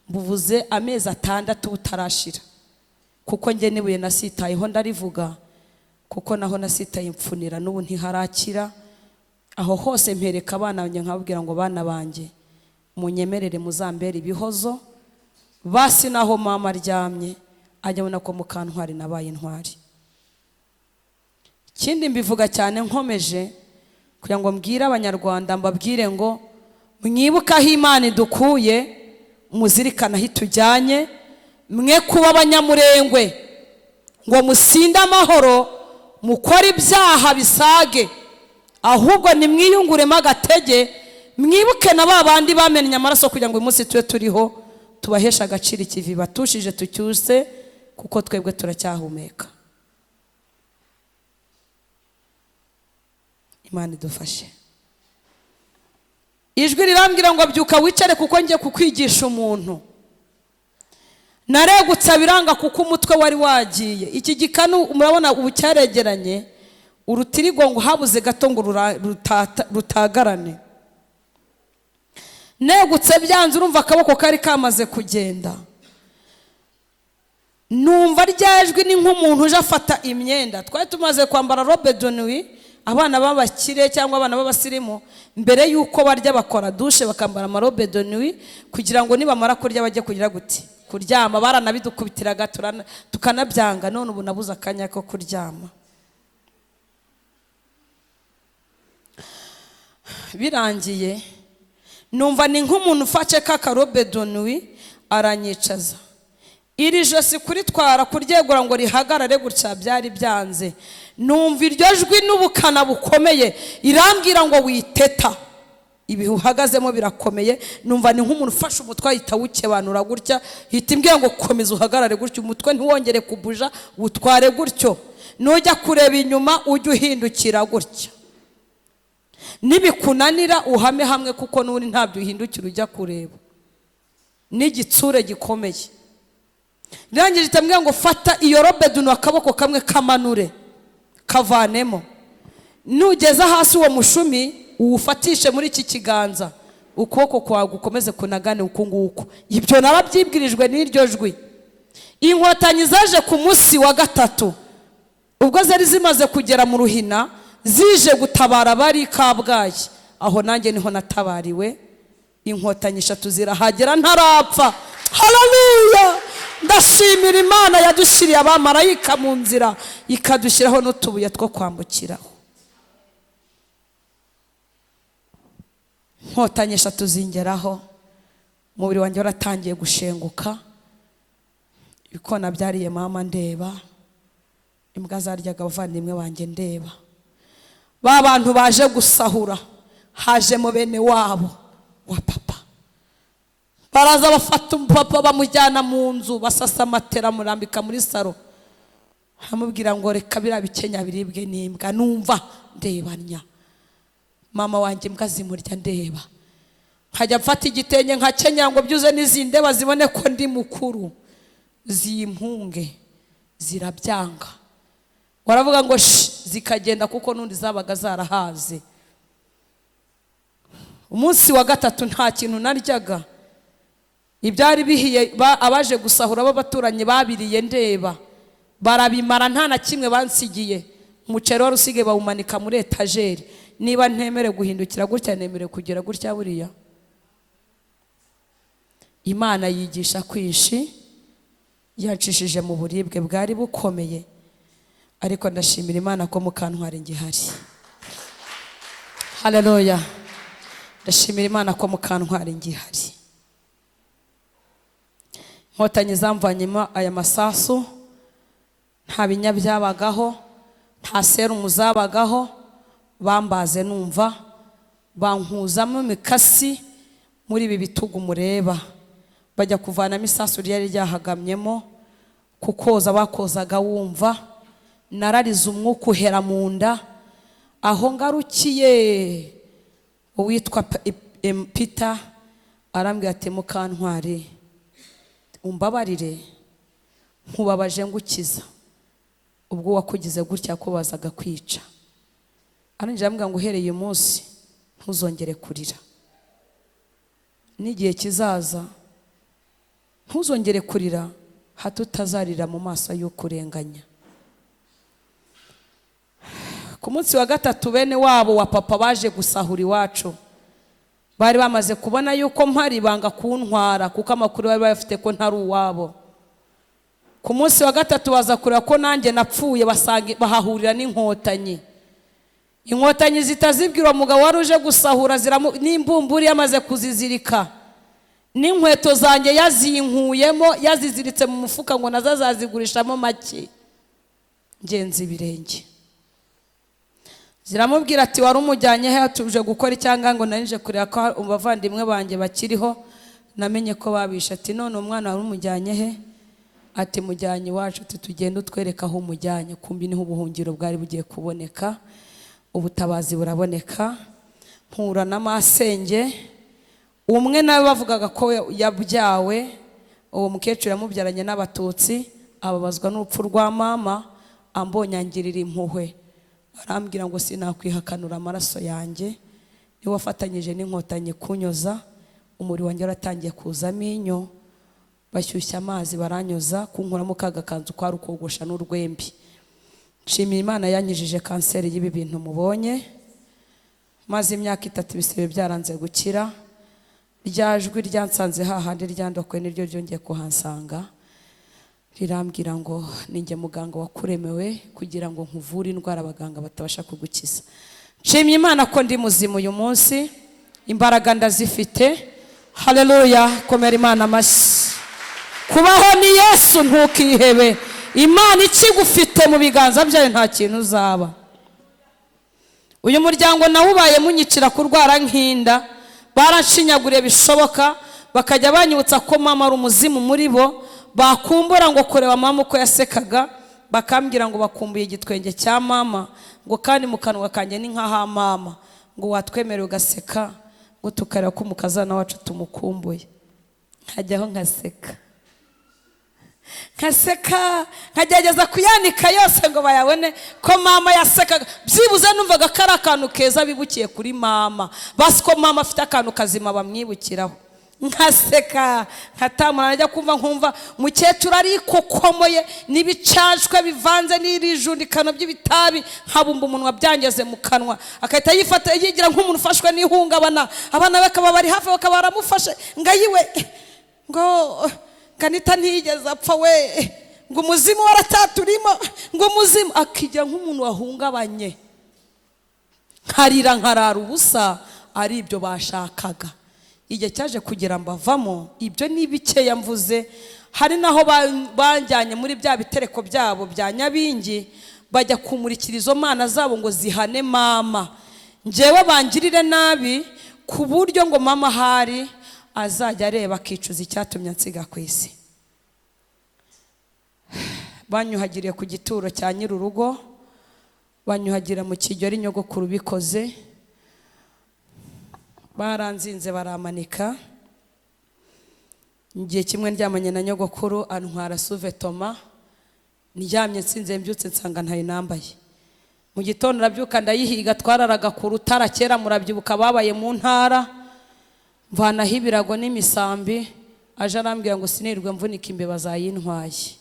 mbuvuze amezi 6 butarashira, kuko njye nibuye nasitayeho ndarivuga, kuko naho nasitaye imfunira n'ubu ntiharakira. Aho hose mpereka abana banjye nkababwira ngo bana banjye munyemerere muzambere ibihozo, basi naho mama aryamye ajya abona ko Mukantwari nabaye intwari. Ikindi mbivuga cyane nkomeje kugira ngo mbwire Abanyarwanda, mbabwire ngo mwibuke aho Imana idukuye, muzirikane aho itujyanye, mwe kuba abanyamurengwe ngo musinde amahoro, mukore ibyaha bisage, ahubwo nimwiyunguremo agatege, mwibuke na ba bandi bamennye amaraso kugira ngo uyu munsi tube turiho, tubaheshe agaciro ikivi batushije tucyuse, kuko twebwe turacyahumeka. Imana idufashe. Ijwi rirambwira ngo byuka wicare kuko ngiye kukwigisha umuntu. Naregutse biranga kuko umutwe wari wagiye. Iki gikanu murabona ubu cyaregeranye, urutirigongo habuze gato ngo rutagarane. Negutse byanze, urumva akaboko kari kamaze kugenda. Numva ryajwi ni nk'umuntu uje afata imyenda. Twari tumaze kwambara robe de nuit, abana b'abakire cyangwa abana b'abasirimu mbere yuko barya bakora dushe bakambara amarobe de nuit kugira ngo nibamara kurya bajye kugira gute. Kuryama baranabidukubitiraga tukanabyanga, none ubu nabuze akanya ko kuryama. Birangiye numva ni nk'umuntu ufashe kakarobe donwi aranyicaza. Iri josi kuritwara kuryegura ngo rihagarare gutya byari byanze. Numva iryo jwi n'ubukana bukomeye irambwira ngo witeta, ibihe uhagazemo birakomeye. Numva ni nk'umuntu ufashe umutwe ahita awukebanura gutya, hita imbwira ngo komeza uhagarare gutya, umutwe ntiwongere kubuja, wutware gutyo, nujya kureba inyuma ujye uhindukira gutya, nibikunanira uhame hamwe kuko n'ubundi ntabyo uhindukira ujya kureba, n'igitsure gikomeye. Birangije itambwira ngo fata iyo robe dunu akaboko kamwe kamanure kavanemo, nugeza hasi uwo mushumi uwufatishe muri iki kiganza, ukuboko kwawe gukomeze kunagane uku nguku. Ibyo narabyibwirijwe n'iryo jwi. Inkotanyi zaje ku munsi wa gatatu, ubwo zari zimaze kugera mu Ruhina zije gutabara abari Kabgayi, aho nanjye niho natabariwe. Inkotanyi eshatu zirahagera ntarapfa. Haleluya! Ndashimira Imana yadushyiriye abamarayika mu nzira, ikadushyiraho n'utubuye two kwambukiraho. Inkotanyi eshatu zingeraho, umubiri wanjye waratangiye gushenguka, ibikona byariye mama ndeba, imbwa zaryaga abavandimwe banjye ndeba. Ba bantu baje gusahura, hajemo bene wabo wa papa, baraza bafata umupapa bamujyana mu nzu, basasa amatera murambika muri saro, amubwira ngo reka biriya bikenya biribwe n'imbwa. Numva ndebanya mama wanjye imbwa zimurya ndeba, nkajya mfata igitenge nkakenya ngo byuze n'izindeba zibone ko ndi mukuru, zimpunge, zirabyanga. Waravuga ngo zikagenda kuko n'undi zabaga zarahaze. Umunsi wa gatatu nta kintu naryaga, ibyari bihiye abaje gusahura b'abaturanyi babiriye ndeba, barabimara nta na kimwe bansigiye. Umuceri wari usigaye bawumanika muri etajeri. Niba ntemere guhindukira gutya, nemere kugera gutya buriya. Imana yigisha kwishi, yacishije mu buribwe bwari bukomeye, ariko ndashimira Imana ko Mukantwari ngihari. Haleluya! Ndashimira Imana ko Mukantwari ngihari. Inkotanyi zamvanyemo aya masasu, nta binya byabagaho, nta serumu zabagaho, bambaze numva bankuzamo imikasi muri ibi bitugu mureba, bajya kuvanamo isasu ryari ryahagamyemo, kukoza bakozaga wumva. Nararize umwuka uhera mu nda, aho ngarukiye uwitwa Peter arambwira ati Mukantwari umbabarire, nkubabaje ngukiza, ubwo wakugize gutya kubazaga kwica. Arangije arambwira ngo uhereye uyu munsi ntuzongere kurira, n'igihe kizaza ntuzongere kurira, hato utazarira mu maso y'ukurenganya. Ku munsi wa gatatu bene wabo wa papa baje gusahura iwacu, bari bamaze kubona yuko mpari banga kuntwara kuko amakuru bari bafite ko ntari uwabo. Ku munsi wa gatatu baza kureba ko nanjye napfuye, basanga bahahurira n'inkotanyi. Inkotanyi zitazibwira umugabo wari uje gusahura, n'imbumburi yamaze kuzizirika, n'inkweto zanjye yazinkuyemo yaziziritse mu mufuka ngo nazo azazigurishamo make. Ngenzi ibirenge ziramubwira ati wari umujyanye he, tuje gukora icyanga ngo narije kureba ko abavandimwe banjye bakiriho, namenye ko babishe. Ati none umwana wari umujyanye he? Ati mujyanye iwacu. Ati tugende utwereka aho umujyanye. Kumbi niho ubuhungiro bwari bugiye kuboneka, ubutabazi buraboneka. Mpura na masenge umwe nawe bavugaga ko yabyawe, uwo mukecuru yamubyaranye n'abatutsi, ababazwa n'urupfu rwa mama, ambonye angirira impuhwe, arambwira ngo sinakwihakanura amaraso yanjye, niwe wafatanyije n'inkotanyi kunyoza, umubiri wanjye waratangiye kuzamo inyo, bashyushya amazi baranyoza, kunkuramo ka gakanzu kwari ukogosha n'urwembi. Nshimiye Imana yanyijije kanseri y'ibi bintu mubonye, maze imyaka 3 ibisebe byaranze gukira. Rya jwi ryansanze hahandi ryandokwe niryo ryongeye kuhansanga, rirambwira ngo ninjye muganga wakuremewe kugira ngo nkuvure indwara abaganga batabasha kugukiza. Nshimye Imana ko ndi muzima uyu munsi, imbaraga ndazifite. Haleluya, komera Imana amashyi. Kubaho ni Yesu, ntukihebe. Imana ikigufite mu biganza byayo nta kintu uzaba. Uyu muryango nawubaye munyicira kurwara nkinda, baranshinyaguriye bishoboka, bakajya banyibutsa ko mama ari umuzimu muri bo, bakumbura ngo kureba mama uko yasekaga, bakambwira ngo bakumbuye igitwenge cya mama, ngo kandi mu kanwa kanjye ni nk'aha mama, ngo watwemerera ugaseka, ngo tukareba ko umukazana wacu tumukumbuye. Nkajyaho nkaseka nkaseka, nkagerageza kuyanika yose ngo bayabone ko mama yasekaga. Byibuze numvaga ko ari akantu keza bibukiye kuri mama, basi ko mama afite akantu kazima bamwibukiraho. Nkaseka nkatamura, najya kumva nkumva mukecuru arikokomoye n'ibicajwe bivanze n'irijundikano by'ibitabi, nkabumba umunwa byangeze mu kanwa, agahita yifata yigira nk'umuntu ufashwe n'ihungabana. Abana bakaba bari hafi bakaba baramufashe, ngo ayiwe, ngo Kanita ntiyigeze apfa we, ngo umuzimu warataturimo, ngo umuzimu, akigira nk'umuntu wahungabanye. Nkarira nkarara ubusa, ari ibyo bashakaga. Igihe cyaje kugira mbavamo, ibyo ni bikeya mvuze. Hari naho banjyanye muri bya bitereko byabo bya Nyabingi, bajya kumurikira izo mana zabo ngo zihane mama, njyewe bangirire nabi, ku buryo ngo mama ahari azajya areba akicuza icyatumye ansiga ku isi. Banyuhagiriye ku gituro cya nyir'urugo, banyuhagira mu kijyo ari nyogokuru bikoze, baranzinze baramanika. Igihe kimwe ndyamanye na nyogokuru antwara suvetoma, ndyamye nsinze mbyutse nsanga ntayo nambaye. Mu gitondo ndabyuka ndayihiga, twararaga ku rutara kera, murabyibuka babaye mu ntara, mvanaho ibirago n'imisambi, aje arambwira ngo sinirwe mvunika imbeba zayintwaye.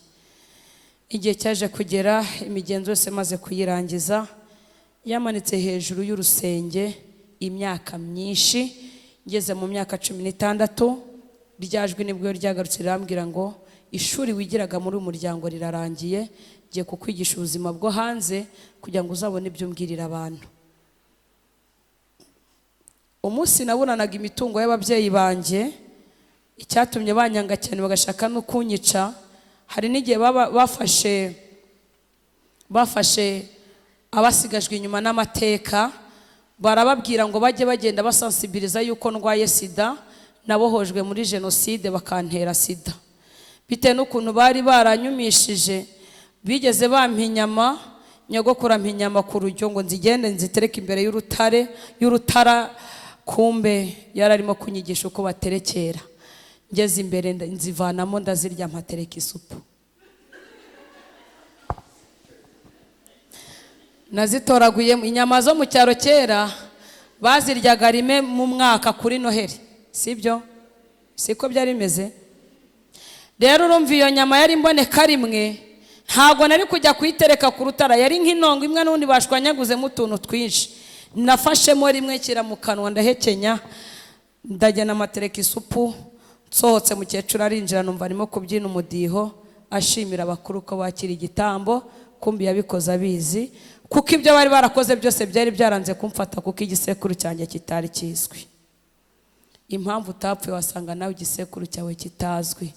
Igihe cyaje kugera imigenzo yose maze kuyirangiza, yamanitse hejuru y'urusenge imyaka myinshi. Ngeze mu myaka 16, rya jwi nibwo ryagarutse rirambwira ngo ishuri wigiraga muri uyu muryango rirarangiye, ngiye kukwigisha ubuzima bwo hanze kugira ngo uzabone ibyo umbwirira abantu. Umunsi nabonanaga imitungo y'ababyeyi banjye, icyatumye banyanga cyane bagashaka no kunyica, hari n'igihe bafashe abasigajwe inyuma n'amateka, barababwira ngo bajye bagenda basansibiliza yuko ndwaye sida, nabohojwe muri jenoside bakantera sida. Bitewe n'ukuntu bari baranyumishije, bigeze bampa inyama, nyogokuru ampa inyama ku rujyo ngo nzigende nzitereke imbere y'urutare y'urutara, kumbe yararimo kunyigisha uko baterekera. Ngeze imbere nzivanamo ndazirya mpatereka isupu. Nazitoraguye inyama zo mu cyaro kera baziryaga rimwe mu mwaka kuri Noheli, sibyo? Siko byari bimeze. Rero urumva iyo nyama yari imboneka rimwe, ntabwo nari kujya kuyitereka ku rutara, yari nk'intongo imwe n'ubundi bashwanyaguzemo utuntu twinshi. Nafashemo rimwe nshyira mu kanwa ndahekenya, ndajya namatereka isupu. Nsohotse mukecuru arinjira, numva arimo kubyina umudiho ashimira abakuru ko bakira igitambo, kumbi yabikoze abizi, kuko ibyo bari barakoze byose byari byaranze kumfata, kuko igisekuru cyanjye kitari kizwi. Impamvu utapfuye wasanga nawe igisekuru cyawe kitazwi.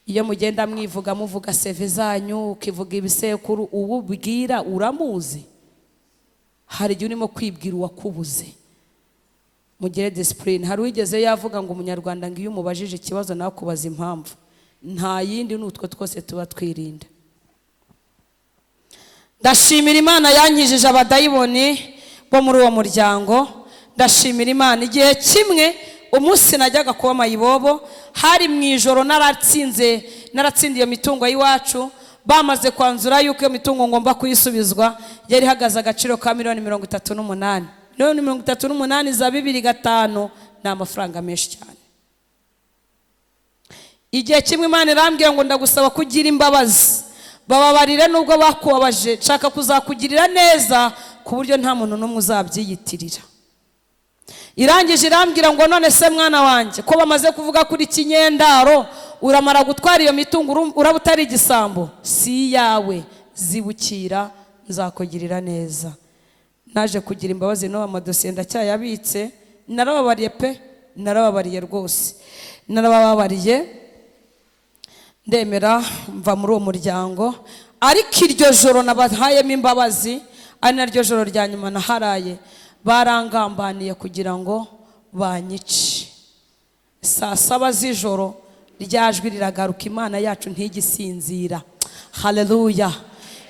Iyo mugenda mwivuga muvuga seve zanyu, ukivuga ibisekuru, uwo ubwira uramuzi. Hari igihe urimo kwibwira uwakubuze. Mugire discipline. Hari uwigeze yavuga ngo umunyarwanda ngo iyo umubajije ikibazo nawe akubaza impamvu, nta yindi, ni utwo twose tuba twirinda. Ndashimira Imana yankijije abadayimoni bo muri uwo muryango. Ndashimira Imana. Igihe kimwe umunsi najyaga kuba mayibobo, hari mu ijoro, naratsindiye iyo mitungo y'iwacu, bamaze kwanzura yuko iyo mitungo ngomba kuyisubizwa, yari ihagaze agaciro ka 38 miliyoni. 38 miliyoni za 2005 ni amafaranga menshi cyane. Igihe kimwe Imana irambwira ngo ndagusaba kugira imbabazi, bababarire nubwo bakubabaje, nshaka kuzakugirira neza ku buryo nta muntu n'umwe uzabyiyitirira. Irangije irambwira ngo none se mwana wanjye, ko bamaze kuvuga kuri kinyendaro, uramara gutwara iyo mitungo uraba utari igisambo, si iyawe, zibukira nzakugirira neza. Naje kugira imbabazi n'uwo amadosiye ndacyayabitse, narababariye pe, narababariye rwose, narababariye, ndemera mva muri uwo muryango. Ariko iryo joro nabahayemo imbabazi, ari naryo joro rya nyuma naharaye, barangambaniye kugira ngo banyice. Saa 7 z'ijoro rya jwi riragaruka, Imana yacu ntigisinzira. Haleluya,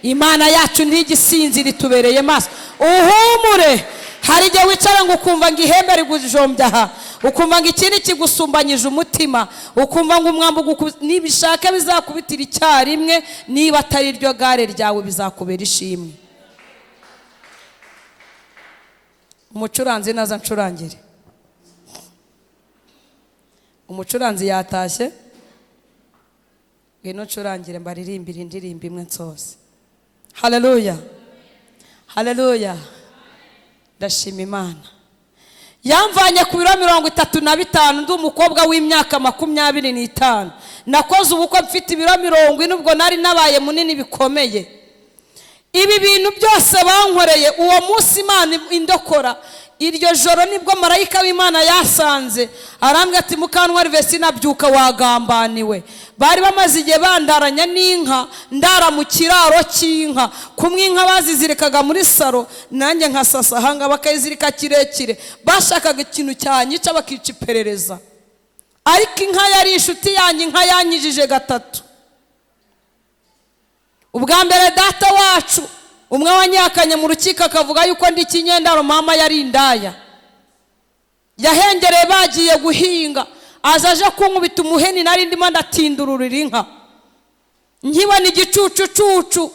Imana yacu ntigisinzira, itubereye maso. Uhumure, hari igihe wicara ngo ukumva ngo ihembe rigujombye aha, ukumva ngo ikindi kigusumbanyije umutima, ukumva ngo umwambi nibishaka bizakubitira icyarimwe, niba atari iryo gare ryawe bizakubera ishimwe. Umucuranzi naza ncurangire. Umucuranzi yatashye, ngwino ncurangire mbaririmbire indirimbo imwe nsoze. Haleluya, haleluya, ndashima Imana. Yamvanye ku biro 35, ndi umukobwa w'imyaka 25. Nakoze ubukwe mfite ibiro 40, ubwo nari nabaye munini bikomeye. Ibi bintu byose bankoreye uwo munsi Imana indokora. Iryo joro nibwo marayika w'Imana yasanze, arambwira ati Mukantwari Vestine byuka wagambaniwe. Bari bamaze igihe bandaranya n'inka, ndara mu kiraro cy'inka, kumwe inka bazizirikaga muri saro, nanjye nkasasa ahanga bakayizirika kirekire. Bashakaga ikintu cyanyica bakica iperereza, ariko inka yari inshuti yanjye, inka yanyijije 3. Ubwa mbere data wacu umwe wanyakanye mu rukiko akavuga yuko ndi kinyendaro, mama yari indaya, yahengereye bagiye guhinga, aza aje kunkubita umuheni, nari ndimo ndatindururira inka, nkibona igicucucucu,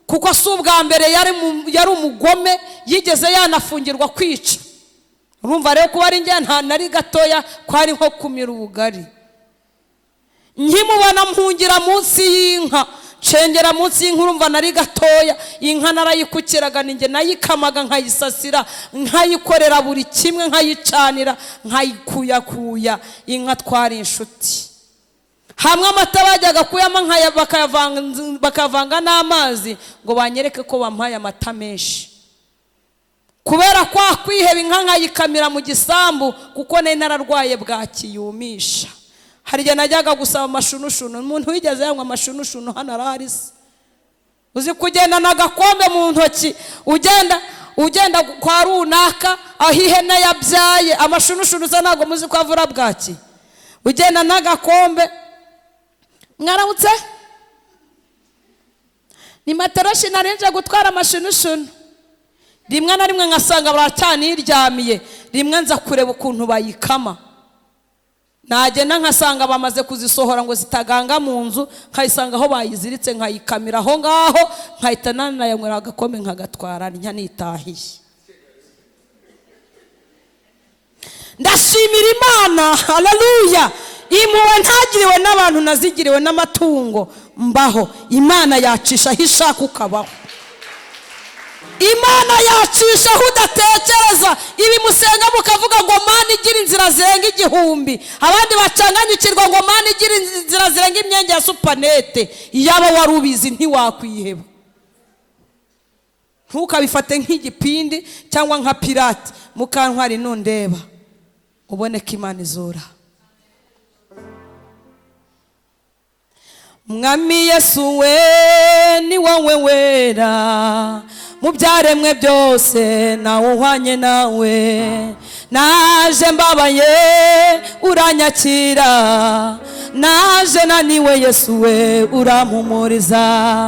kuko si ubwa mbere yari umugome, yigeze yanafungirwa kwica. Urumva rero kuba ari njye nta nari gatoya, kwari nko kumira ubugari. Nkimubona mpungira munsi y'inka, cengera munsi y'inka, urumva nari gatoya, inka narayikukiraga, ninjye nayikamaga, nkayisasira, nkayikorera buri kimwe, nkayicanira, nkayikuyakuya. Inka twari inshuti. Hamwe amata bajyaga kuyama bakavanga n'amazi ngo banyereke ko bampaye amata menshi. Kubera kwa kwiheba inka nkayikamira mu gisambu, kuko nari nararwaye bwakiyumisha. Hari igihe najyaga gusaba amashunushunu, umuntu wigeze yanywa amashunushunu hano arahari se? Uzi kugendana agakombe mu ntoki, ugenda kwa runaka aho ihene yabyaye, amashunushunu usa ntabwo muzi ko avura bwaki. Ugenda n'agakombe, mwaramutse, ni matoroshi narinje gutwara amashunushunu. Rimwe na rimwe nkasanga baracaniryamiye, rimwe nza kureba ukuntu bayikama, nagenda nkasanga bamaze kuzisohora ngo zitaganga mu nzu, nkayisanga aho bayiziritse, nkayikamira aho ngaho, nkahita nanayanywera agakombe nkagatwara nyanitahiye. Ndashimira Imana, haleluya. Impuhwe ntagiriwe n'abantu nazigiriwe n'amatungo, mbaho. Imana yacisha aho ishaka ukabaho. Imana yacisha aho udatekereza. Ibi musenga mukavuga ngo Mana igira inzira zirenga 1000, abandi bacanganyukirwa ngo Mana igira inzira zirenga imyenge ya supanete. Iyaba wari ubizi ntiwakwiheba. Ntukabifate nk'igipindi cyangwa nka pirate. Mukantwari nundeba uboneka Imana izura. Mwami Yesu we ni wowe wera, mu byaremwe byose nawe uhwanye nawe. Naje mbabaye uranyakira, naje naniwe Yesu we urampumuriza.